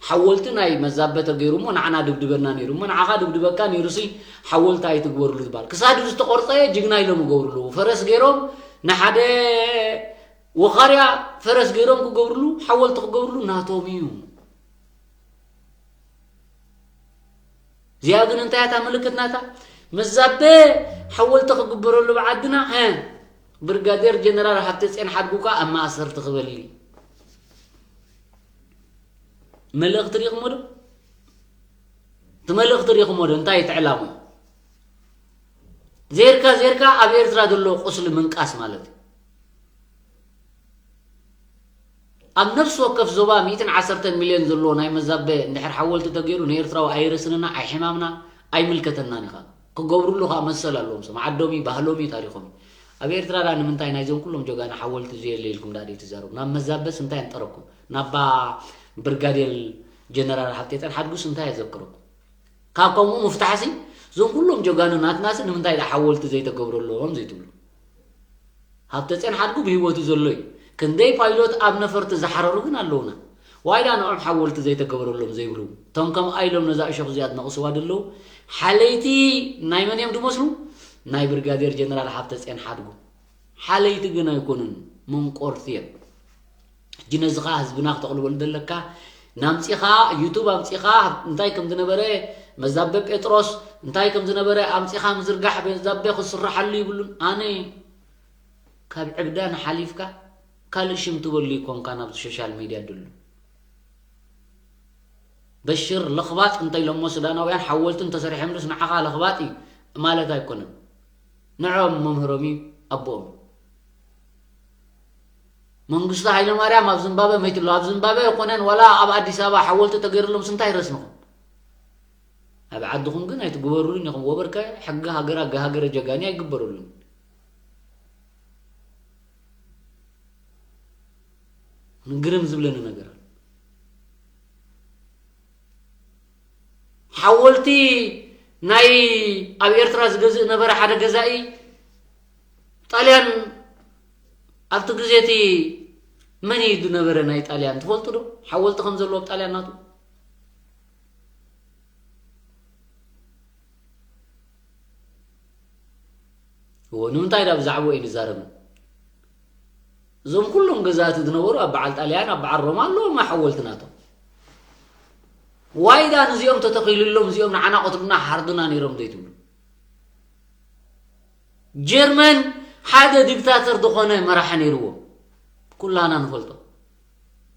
ሓወልቲ ናይ መዛበ ተገይሩ እሞ ንዓና ድብድበና ነይሩ እሞ ንዓኻ ድብድበካ ነይሩሲ ሓወልቲ ኣይትግበርሉ ዝበሃል። ክሳዱ ዝተቖርጸ ጅግና ኢሎም ይገብርሉ። ፈረስ ገይሮም ንሓደ ወኻርያ ፈረስ ገይሮም ክገብርሉ፣ ሓወልቲ ክገብርሉ ናቶም እዩ። እዚኣ ግን እንታይ እያ እታ ምልክት ናታ? መዛበ ሓወልቲ ክግበረሉ ብዓድና፣ ሀ፣ ብርጋዴር ጀነራል ሃብተጽዮን ሓድጉ ከኣ ኣብ ማእሰርቲ ክበሊ። መልእኽቲ ሪእኹሞ ዶ? እቲ መልእኽቲ ሪእኹሞ ዶ? እንታይ እዩ እቲ ዕላምኡ? ዜርካ ዜርካ ኣብ ኤርትራ ዘሎ ቁስሊ ምንቃስ ማለት እዩ። ኣብ ነፍሲ ወከፍ ዞባ ሚእትን ዓሰርተን ሚልዮን ዘለዎ ናይ መዛበ እንድሕር ሓወልቲ ተገይሩ ንኤርትራዊ ኣይረስንና፣ ኣይሕማምና፣ ኣይምልከተናን ኢኻ። ክገብርሉ ከኣ መሰል ኣለዎም። ስም ዓዶም እዩ፣ ባህሎም እዩ፣ ታሪኾም እዩ። ኣብ ኤርትራ ደኣ ንምንታይ ናይዞም ኩሎም ጀጋኑ ሓወልቲ ዘየለ ኢልኩም ደኣ ደይትዛረቡ? ናብ መዛበስ እንታይ ኣንጠረኩም? ናባ ብርጋዴር ጀነራል ሃብቴ ጸን ሓድጉስ እንታይ የዘክረኩም? ካብ ከምኡ ምፍታሕሲ እዞም ኩሎም ጀጋኑ ናትናሲ ንምንታይ ደኣ ሓወልቲ ዘይተገብረሎም ዘይትብሉ? ሃብተጼን ሓድጉ ብህይወቱ ዘሎ እዩ። ክንደይ ፓይሎት ኣብ ነፈርቲ ዝሓረሩ ግን ኣለውና። ዋይዳ ንዖም ሓወልቲ ዘይተገበረሎም ዘይብሉ፣ እቶም ከምኣ ኢሎም ነዛ እሾኽ እዚኣ ዝነቕስዋ ዘለዉ ሓለይቲ ናይ መን እዮም ዝመስሉ? ናይ ብርጋዴር ጀነራል ሃብተጼን ሓድጉ። ሓለይቲ ግን ኣይኮኑን፣ መንቆርቲ እዮም። ሕጂ ነዚ ኸዓ ህዝብና ክተቕልበሉ ዘለካ፣ ናምጺኻ ዩቱብ ኣምጺኻ እንታይ ከም ዝነበረ፣ መዛበ ጴጥሮስ እንታይ ከም ዝነበረ ኣምጺኻ ምዝርጋሕ፣ መዛበ ክስርሓሉ ይብሉን። ኣነ ካብ ዕብዳን ሓሊፍካ ካልእ ሽም ትበሉ ይኮንካ ናብዚ ሶሻል ሚድያ ድሉ። በሽር ለኽባጥ እንተ ኢሎሞ ሱዳናውያን ሓወልቲ እንተሰሪሖምሉስ ንዓኻ ለኽባጥ እዩ ማለት ኣይኮነን። ንዕኦም መምህሮም እዩ፣ ኣቦኦም እዩ። መንግስቱ ሃይለማርያም ኣብ ዝምባበ መይትሎ። ኣብ ዝምባበ ኣይኮነን፣ ዋላ ኣብ ኣዲስ ኣበባ ሓወልቲ ተገይሩሎምስ እንታይ ረስንኹም? ኣብ ዓድኹም ግን ኣይትግበሩሉን ኢኹም። ወበርከ ሕጊ ሃገር ኣጋ ሃገረ ጀጋኒ ኣይግበረሉን። ግርም ዝብለኒ ነገር ኣሎ። ሓወልቲ ናይ ኣብ ኤርትራ ዝገዝእ ነበረ ሓደ ገዛኢ ጣልያን ኣብቲ ግዜ እቲ መን እዩ ዝነበረ ናይ ጣልያን ትፈልጡ ዶ? ሓወልቲ ከም ዘለዎ ኣብ ጣልያን ናቱ። እዎ፣ ንምንታይ ዳ ብዛዕባኡ ኣይንዛረብን? እዞም ኩሎም ገዛእቲ ዝነበሩ ኣብ በዓል ጣልያን፣ ኣብ በዓል ሮማ ኣለዎም ሓወልቲ ናቶም። ዋይዳ ንዚኦም ተተኺሉሎም፣ እዚኦም ንዓና ቀትሉና ሓርዱና ነይሮም ዘይትብሉ? ጀርመን ሓደ ዲክታተር ዝኾነ መራሒ ነይርዎ፣ ኩላና ንፈልጦ።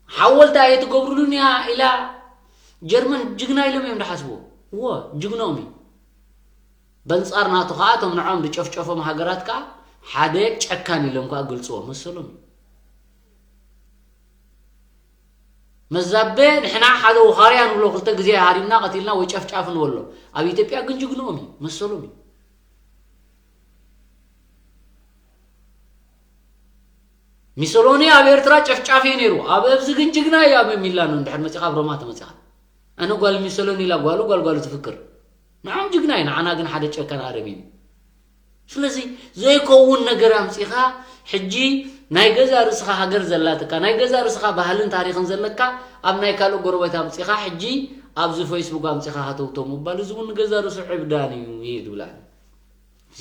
ሓወልቲ ኣይትገብሩሉን እያ ኢላ ጀርመን ጅግና ኢሎም እዮም ዝሓስብዎ። እዎ፣ ጅግኖም እዩ። በንጻር ናቱ ኸኣ እቶም ንዖም ዝጨፍጨፎም ሃገራት ከኣ ሓደ ጨካን ኢሎም ከኣ ገልጽዎ መሰሎም እዩ። መዛበ ንሕና ሓደ ውኻርያ ንብሎ ክልተ ግዜ ሃሪምና ቀቲልና ወይ ጨፍጫፍ ንበሎ። ኣብ ኢትዮጵያ ግን ጅግንኦም እዩ፣ መሰሎም እዩ። ሚሶሎኒ ኣብ ኤርትራ ጨፍጫፍ እዩ ነይሩ። ኣብ ኣብዚ ግን ጅግና እዩ ኣብ ሚላኖ እንድሕር መጺኻ ኣብ ሮማ ተመጺኻ። ኣነ ጓል ሚሶሎኒ ኢላ ጓሉ ጓል ጓሉ ትፍክር። ንዓም ጅግና እዩ፣ ንዓና ግን ሓደ ጨካን ኣረሚን እዩ። ስለዚ ዘይከውን ነገር ኣምጺኻ ሕጂ ናይ ገዛ ርእስኻ ሃገር ዘላትካ ናይ ገዛ ርእስኻ ባህልን ታሪኽን ዘለካ ኣብ ናይ ካልእ ጎረቤት ኣምጺኻ ሕጂ ኣብዚ ፌስቡክ ኣምጺኻ ሃተውተው ምባል እዚ እውን ንገዛ ርእሱ ዕብዳን እዩ እየ ዝብል ኣነ።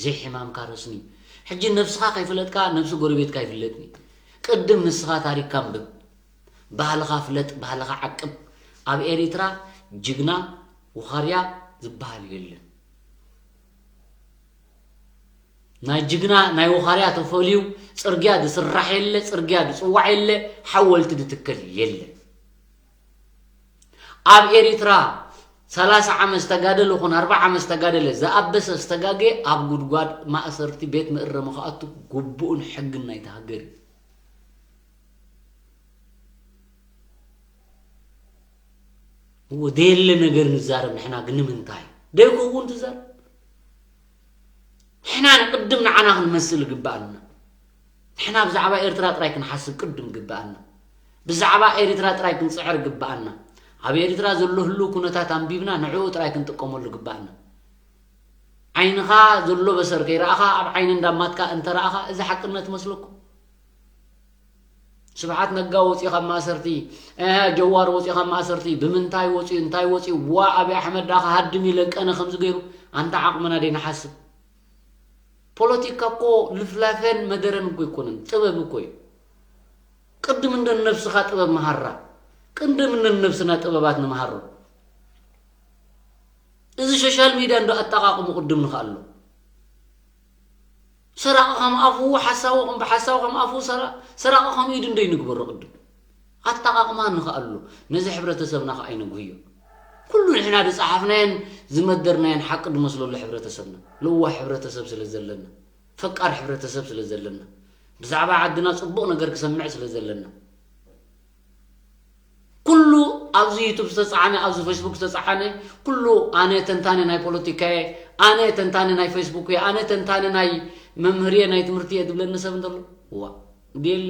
ዘይሕማምካ ረስኒ። ሕጂ ነብስኻ ከይፈለጥካ ነብሲ ጎረቤትካ ይፍለጥኒ። ቅድም ንስኻ ታሪኽካ ኣንብብ። ባህልኻ ፍለጥ፣ ባህልኻ ዓቅብ። ኣብ ኤሪትራ ጅግና ውኻርያ ዝበሃል የለን። ናይ ጅግና ናይ ውኻርያ ተፈልዩ ጽርግያ ዝስራሕ የለ፣ ጽርግያ ዝጽዋዕ የለ፣ ሓወልቲ ዝትከል የለ። ኣብ ኤሪትራ ሰላሳ ዓመት ዝተጋደለ ኹን ኣርብዓ ዓመት ዝተጋደለ ዝኣበሰ ዝተጋገየ ኣብ ጉድጓድ ማእሰርቲ ቤት መእረሚ ክኣቱ ግቡእን ሕግን ናይቲ ሃገር እዩ። እዎ ደየለ ነገር ንዛረብ ንሕና ግን ንምንታይ ደይከውን ትዛረብ? ንሕና ንቅድም ንዓና ክንመስል ይግብኣና። ንሕና ብዛዕባ ኤርትራ ጥራይ ክንሓስብ ቅድም ይግብኣና። ብዛዕባ ኤሪትራ ጥራይ ክንጽዕር ይግብኣና። ኣብ ኤሪትራ ዘሎ ህሉው ኩነታት ኣንቢብና ንዕኡ ጥራይ ክንጥቀመሉ ይግብኣና። ዓይንኻ ዘሎ በሰር ከይረኣኻ ኣብ ዓይኒ እንዳማትካ እንተረኣኻ እዚ ሓቅነት መስለኩም? ስብሓት ነጋ ወፂኡ ካብ ማእሰርቲ፣ ጀዋር ወፂኡ ካብ ማእሰርቲ፣ ብምንታይ ወፂኡ እንታይ ወፂኡ ዋ ኣብይ ኣሕመድ ዳኣ ክሃድም ኢለ ቀነ ከምዚ ገይሩ ኣንታ ዓቕምና ደይ ንሓስብ። ፖለቲካ እኮ ልፍላፈን መደረን እኮ ኣይኮነን፣ ጥበብ እኮ እዩ። ቅድም እንደ ነብስኻ ጥበብ መሃራ፣ ቅድም እንደ ነብስና ጥበባት ንምሃሮ። እዚ ሶሻል ሚድያ እንዶ ኣጠቓቕሙ ቅድም ንኽኣሎ። ሰራቒ ከም ኣፉ ሓሳዊ ከም ብሓሳዊ ከም ኣፉ ሰራቒ ከም ኢዱ እንዶ ይንግበሮ ቅድም ኣጠቓቕማ ንኽኣሉ ነዚ ሕብረተሰብና ከኣ ኣይነጉህዮ። ኩሉ ንሕና ዝጸሓፍናየን ዝመደርናየን ሓቂ ዝመስለሉ ሕብረተሰብና፣ ለዋህ ሕብረተሰብ ስለ ዘለና፣ ፈቃር ሕብረተሰብ ስለ ዘለና፣ ብዛዕባ ዓድና ጽቡቕ ነገር ክሰምዕ ስለ ዘለና፣ ኩሉ ኣብዚ ዩቱብ ዝተጻዕነ፣ ኣብዚ ፌስቡክ ዝተጻዕነ፣ ኩሉ ኣነ ተንታኒ ናይ ፖለቲካየ፣ ኣነ ተንታኒ ናይ ፌስቡክየ፣ ኣነ ተንታኒ ናይ መምህርየ፣ ናይ ትምህርትየ ዝብለኒ ሰብ እንተሎ፣ ዋ፣ የለ።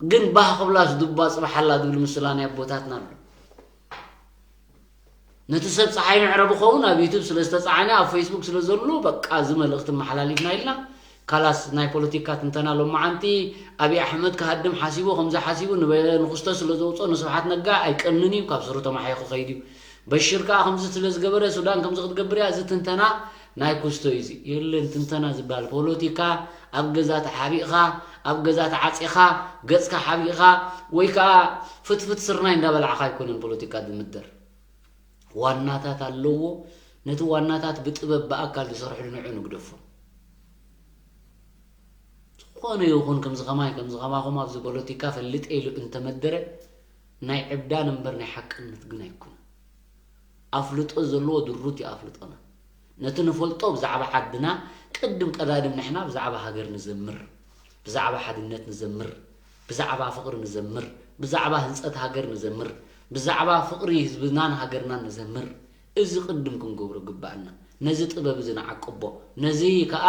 ግን ባህ ክብላስ ዱባ ጽባሕ ኣላ ዝብል ምስላ ናይ ኣቦታትና ኣሎ። ነቲ ሰብ ጸሓይ መዕረቢ ኸውን ኣብ ዩቱብ ስለ ዝተጻዕነ፣ ኣብ ፌስቡክ ስለ ዘሎ፣ በቃ እዚ መልእኽቲ መሓላሊፍና ኢልና፣ ካላስ ናይ ፖለቲካ ትንተና ሎማዓንቲ ኣብይ ኣሕመድ ክሃድም ሓሲቡ፣ ከምዚ ሓሲቡ ንበ-፣ ንክስቶ ስለ ዘውፅኦ ንስብሓት ነጋ ኣይቀንን እዩ፣ ካብ ስሩ ተማሒኹ ከይድ እዩ። በሽር ከዓ ከምዚ ስለ ዝገበረ ሱዳን ከምዚ ክትገብር እያ፣ እዚ ትንተና ናይ ክስቶ እዩ። እዚ የለን ትንተና ዝበሃል። ፖለቲካ ኣብ ገዛ ተሓቢእኻ፣ ኣብ ገዛ ተዓፂኻ፣ ገፅካ ሓቢእኻ፣ ወይ ከዓ ፍትፍት ስርናይ እንዳበላዕኻ ኣይኮነን ፖለቲካ ዝምደር። ዋናታት ኣለዎ። ነቲ ዋናታት ብጥበብ ብኣካል ዝሰርሕሉ ንዑ ንግደፎም። ዝኾነ ይኹን ከምዚ ከማይ ከምዚ ከማኹም ኣብዚ ፖለቲካ ፈልጥ ኢሉ እንተመደረ ናይ ዕብዳን እምበር ናይ ሓቅነት ግን ኣይኮነን። ኣፍልጦ ዘለዎ ድሩት እዩ ኣፍልጦና። ነቲ ንፈልጦ ብዛዕባ ዓድና ቅድም ቀዳድም ንሕና ብዛዕባ ሃገር ንዘምር፣ ብዛዕባ ሓድነት ንዘምር፣ ብዛዕባ ፍቕሪ ንዘምር፣ ብዛዕባ ህንጸት ሃገር ንዘምር፣ ብዛዕባ ፍቕሪ ህዝብናን ሃገርናን ንዘምር። እዚ ቅድም ክንገብሮ ግባእና። ነዚ ጥበብ እዚ ንዓቅቦ። ነዚ ከኣ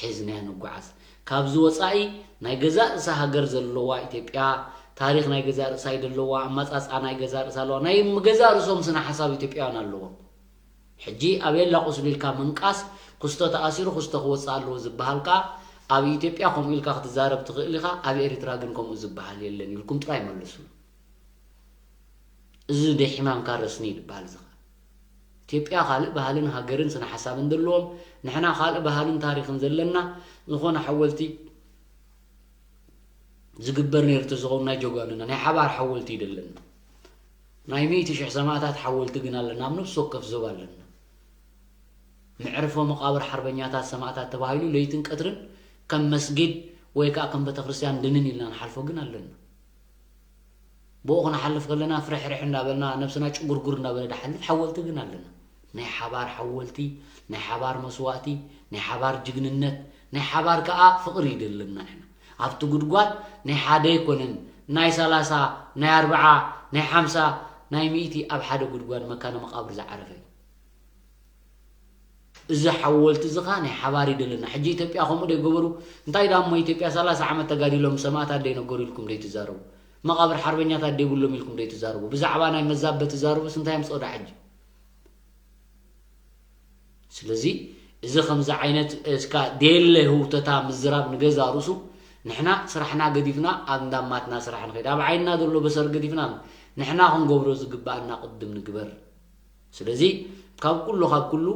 ሒዝናዮ ንጓዓዝ። ካብዚ ወጻኢ ናይ ገዛእ ርእሳ ሃገር ዘለዋ ኢትዮጵያ፣ ታሪኽ ናይ ገዛእ ርእሳ እዩ ዘለዋ፣ ኣመጻጽኣ ናይ ገዛእ ርእሳ ኣለዋ። ናይ ገዛእ ርእሶም ስነ ሓሳብ ኢትዮጵያውያን ኣለዎም። ሕጂ ኣበየላ ቁስሊ ኢልካ ምንቃስ፣ ክስቶ ተኣሲሩ ክስቶ ክወጽእ ኣለዎ ዝበሃል ከኣ ኣብ ኢትዮጵያ ከምኡ ኢልካ ክትዛረብ ትኽእል ኢኻ፣ ኣብ ኤሪትራ ግን ከምኡ ዝበሃል የለን ኢልኩም ጥራይ መልሱ። እዚ ደይ ሕማምካ ረስኒ ይበሃል። እዚ ኸኣ ኢትዮጵያ ካልእ ባህልን ሃገርን ስነ ሓሳብን ዘለዎም፣ ንሕና ካልእ ባህልን ታሪኽን ዘለና፣ ዝኾነ ሓወልቲ ዝግበር ነይሩ ተዝኸውን ናይ ጀጋኑና ናይ ሓባር ሓወልቲ እዩ ዘለና። ናይ ሚእቲ ሽሕ ሰማእታት ሓወልቲ ግን ኣለና፣ ኣብ ነፍሲ ወከፍ ዞባ ኣለና። መዕርፎ መቓብር ሓርበኛታት ሰማእታት ተባሂሉ ለይትን ቀትርን ከም መስጊድ ወይ ከኣ ከም ቤተክርስትያን ድንን ኢልና ንሓልፎ ግን ኣለና። ብኡ ክንሓልፍ ከለና ፍርሕርሕ እንዳበልና ነብስና ጭጉርጉር እንዳበለ ድሓልፍ ሓወልቲ ግን ኣለና። ናይ ሓባር ሓወልቲ፣ ናይ ሓባር መስዋእቲ፣ ናይ ሓባር ጅግንነት፣ ናይ ሓባር ከኣ ፍቕሪ ይደለና ኢና። ኣብቲ ጉድጓድ ናይ ሓደ ኣይኮነን፣ ናይ ሰላሳ፣ ናይ ኣርብዓ፣ ናይ ሓምሳ፣ ናይ ሚእቲ ኣብ ሓደ ጉድጓድ መካነ መቓብር ዝዓረፈ እዩ። እዚ ሓወልቲ እዚ ኸኣ ናይ ሓባር ይደለና። ሕጂ ኢትዮጵያ ከምኡ ደይገበሩ? እንታይ ደኣ እሞ ኢትዮጵያ ሰላሳ ዓመት ተጋዲሎም ሰማእታት ደይነገሩ ኢልኩም ደይትዛረቡ? መቓብር ሓርበኛታት ደይብሎም ኢልኩም ደይትዛረቡ? ብዛዕባ ናይ መዛበ ትዛረቡስ እንታይ ኣምፅኦ ደኣ ሕጂ? ስለዚ እዚ ከምዚ ዓይነት እስካ ደየለ ህውተታ ምዝራብ ንገዛ ርእሱ ንሕና ስራሕና ገዲፍና ኣብ እንዳማትና ስራሕ ንኸይድ። ኣብ ዓይንና ዘሎ በሰር ገዲፍና ንሕና ክንገብሮ ዝግባኣና ቅድም ንግበር። ስለዚ ካብ ኩሉ ካብ ኩሉ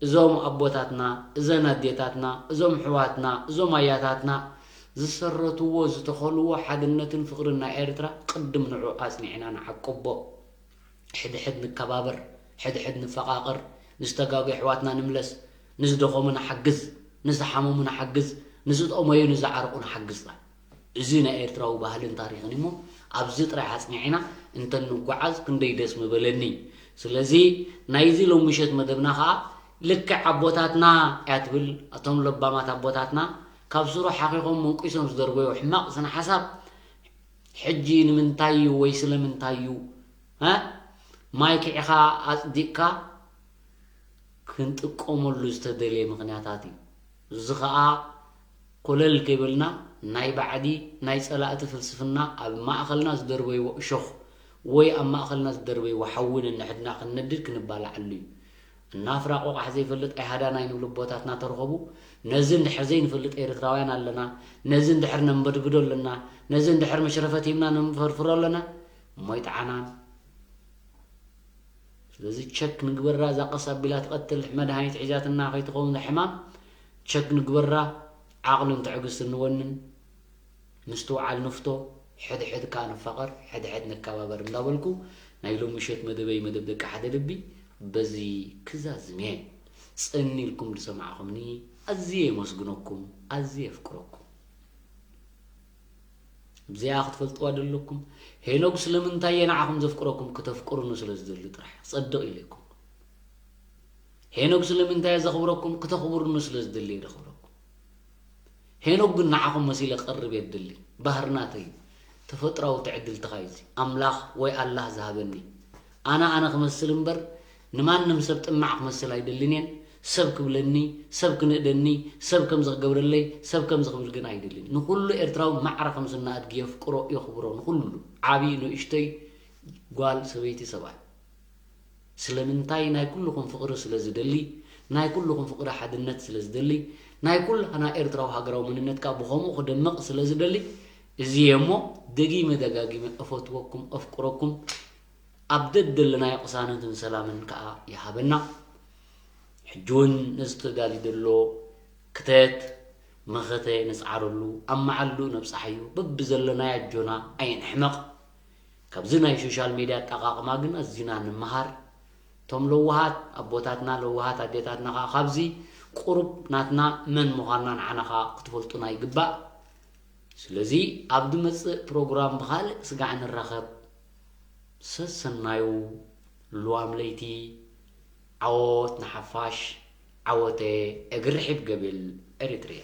እዞም ኣቦታትና፣ እዘን ኣዴታትና፣ እዞም ኣሕዋትና፣ እዞም ኣያታትና ዝሰረትዎ ዝተኸልዎ ሓድነትን ፍቕርን ናይ ኤርትራ ቅድም ንዑ ኣጽኒዕና ንዓቅቦ። ሕድሕድ ንከባበር፣ ሕድሕድ ንፈቓቕር፣ ንዝተጋጉ ኣሕዋትና ንምለስ፣ ንዝደኸሙ ንሓግዝ፣ ንዝሓመሙ ንሓግዝ፣ ንዝጠመዩ ንዝዓረቑ ንሓግዝ ጥራይ። እዚ ናይ ኤርትራዊ ባህልን ታሪኽን እሞ ኣብዚ ጥራይ ኣጽኒዕና እንተንጓዓዝ ክንደይ ደስ ምበለኒ። ስለዚ ናይዚ ሎሚ ምሸት መደብና ኸኣ ልክዕ ኣቦታትና እያ ትብል፣ እቶም ለባማት ኣቦታትና ካብ ስሩ ሓኺኾም መንቂሶም ዝደርበዮ ሕማቕ ስነ ሓሳብ ሕጂ ንምንታይ እዩ ወይ ስለምንታይ እዩ፣ እ? ማይ ኪዕኻ ኣጽዲቕካ ክንጥቀመሉ ዝተደልየ ምኽንያታት እዩ። እዚ ኸኣ ኮለል ከይበልና ናይ ባዕዲ ናይ ጸላእቲ ፍልስፍና ኣብ ማእኸልና ዝደርበይዎ እሾኽ ወይ ኣብ ማእኸልና ዝደርበይዎ ሓዊ ነንሕድና ክንነድድ ክንባላዓሉ እዩ። እናፍራ ቆቋሕ ዘይፈልጥ ኣይሃዳናይ ንብሉ ኣቦታትና ተረኸቡ። ነዚ እንድሕር ዘይንፈልጥ ኤርትራውያን ኣለና፣ ነዚ እንድሕር ነንበድብዶ ኣለና፣ ነዚ እንድሕር መሽረፈት ሂብና ነንፈርፍሮ ኣለና፣ እሞ ኣይጠዓናን። ስለዚ ቸክ ንግበራ፣ እዛ ቀስ ኣቢላ ትቐትል መድሃኒት ሒዛትና ከይትኸውን እዛ ሕማም፣ ቸክ ንግበራ፣ ዓቕልን ትዕግስትን ንወንን፣ ምስትውዓል ንፍቶ፣ ሕድሕድ ከኣ ንፋቐር፣ ሕድሕድ ንከባበር እንዳበልኩ ናይ ሎሚ ምሸት መደበይ መደብ ደቂ ሓደ ልቢ በዚ ክዛዝም እየ። ጽን ኢልኩም ዝሰማዕኹምኒ ኣዝየ የመስግነኩም፣ ኣዝየ የፍቅረኩም። ብዚኣ ክትፈልጥዋ ደለኩም፣ ሄኖግ ስለምንታይ እየ ንዓኹም ዘፍቅረኩም? ክተፍቅሩኒ ስለ ዝደሊ ጥራሕ። ክጸድቕ ኢለ ኣይኮንኩን። ሄኖግ ስለምንታይ እየ ዘኽብረኩም? ክተኽብሩኒ ስለ ዝደሊ እየ ዘኽብረኩም። ሄኖግ ግን ንዓኹም መሲለ ክቐርብ እየ ዝደሊ። ባህሪ ናተይ እዩ። ተፈጥራዊ ትዕድልትኻ እዩ እዚ። ኣምላኽ ወይ ኣላህ ዝሃበኒ። ኣነ ኣነ ክመስል እምበር ንማንም ሰብ ጥማዕ ክመስል ኣይደልን እየን። ሰብ ክብለኒ፣ ሰብ ክንእደኒ፣ ሰብ ከምዚ ክገብረለይ፣ ሰብ ከምዚ ክብል ግን ኣይደልን። ንኹሉ ኤርትራዊ ማዕረ ከም ዝና ኣድጊ የፍቅሮ፣ የኽብሮ። ንኹሉ ዓብዪ ንእሽተይ፣ ጓል፣ ሰበይቲ፣ ሰብኣይ። ስለምንታይ? ናይ ኩልኹም ፍቕሪ ስለ ዝደሊ፣ ናይ ኩልኹም ፍቕሪ ሓድነት ስለ ዝደሊ፣ ናይ ኩላና ኤርትራዊ ሃገራዊ መንነት ከኣ ብኸምኡ ክደምቕ ስለ ዝደሊ፣ እዚ እየ እሞ ደጊመ ደጋጊመ እፈትወኩም፣ እፍቅረኩም፣ ኣብ ደደለናዮ ቅሳነትን ሰላምን ከኣ ይሃበና። ሕጂ እውን ነዚ ተዳልዩ ዘሎ ክተት መኸተ ንጽዓረሉ፣ ኣብ መዓልኡ ነብጽሓዮ፣ በብዘለናዮ ኣጆና ኣይንሕመቕ። ካብዚ ናይ ሶሻል ሜድያ ኣጠቓቕማ ግን ኣዚና ንምሃር። እቶም ለዋሃት ኣቦታትና፣ ለዋሃት ኣዴታትና ከኣ ካብዚ ቁሩብ ናትና መን ምዃንና ንዓና ከኣ ክትፈልጡና ይግባእ። ስለዚ ኣብ ዝመጽእ ፕሮግራም ብኻልእ ስጋዕ ንራኸብ። ሰሰናዩ ልዋም ለይቲ። ዓወት ንሓፋሽ። ዓወተ እግሪ ሒብ ገብል ኤሪትሪያ።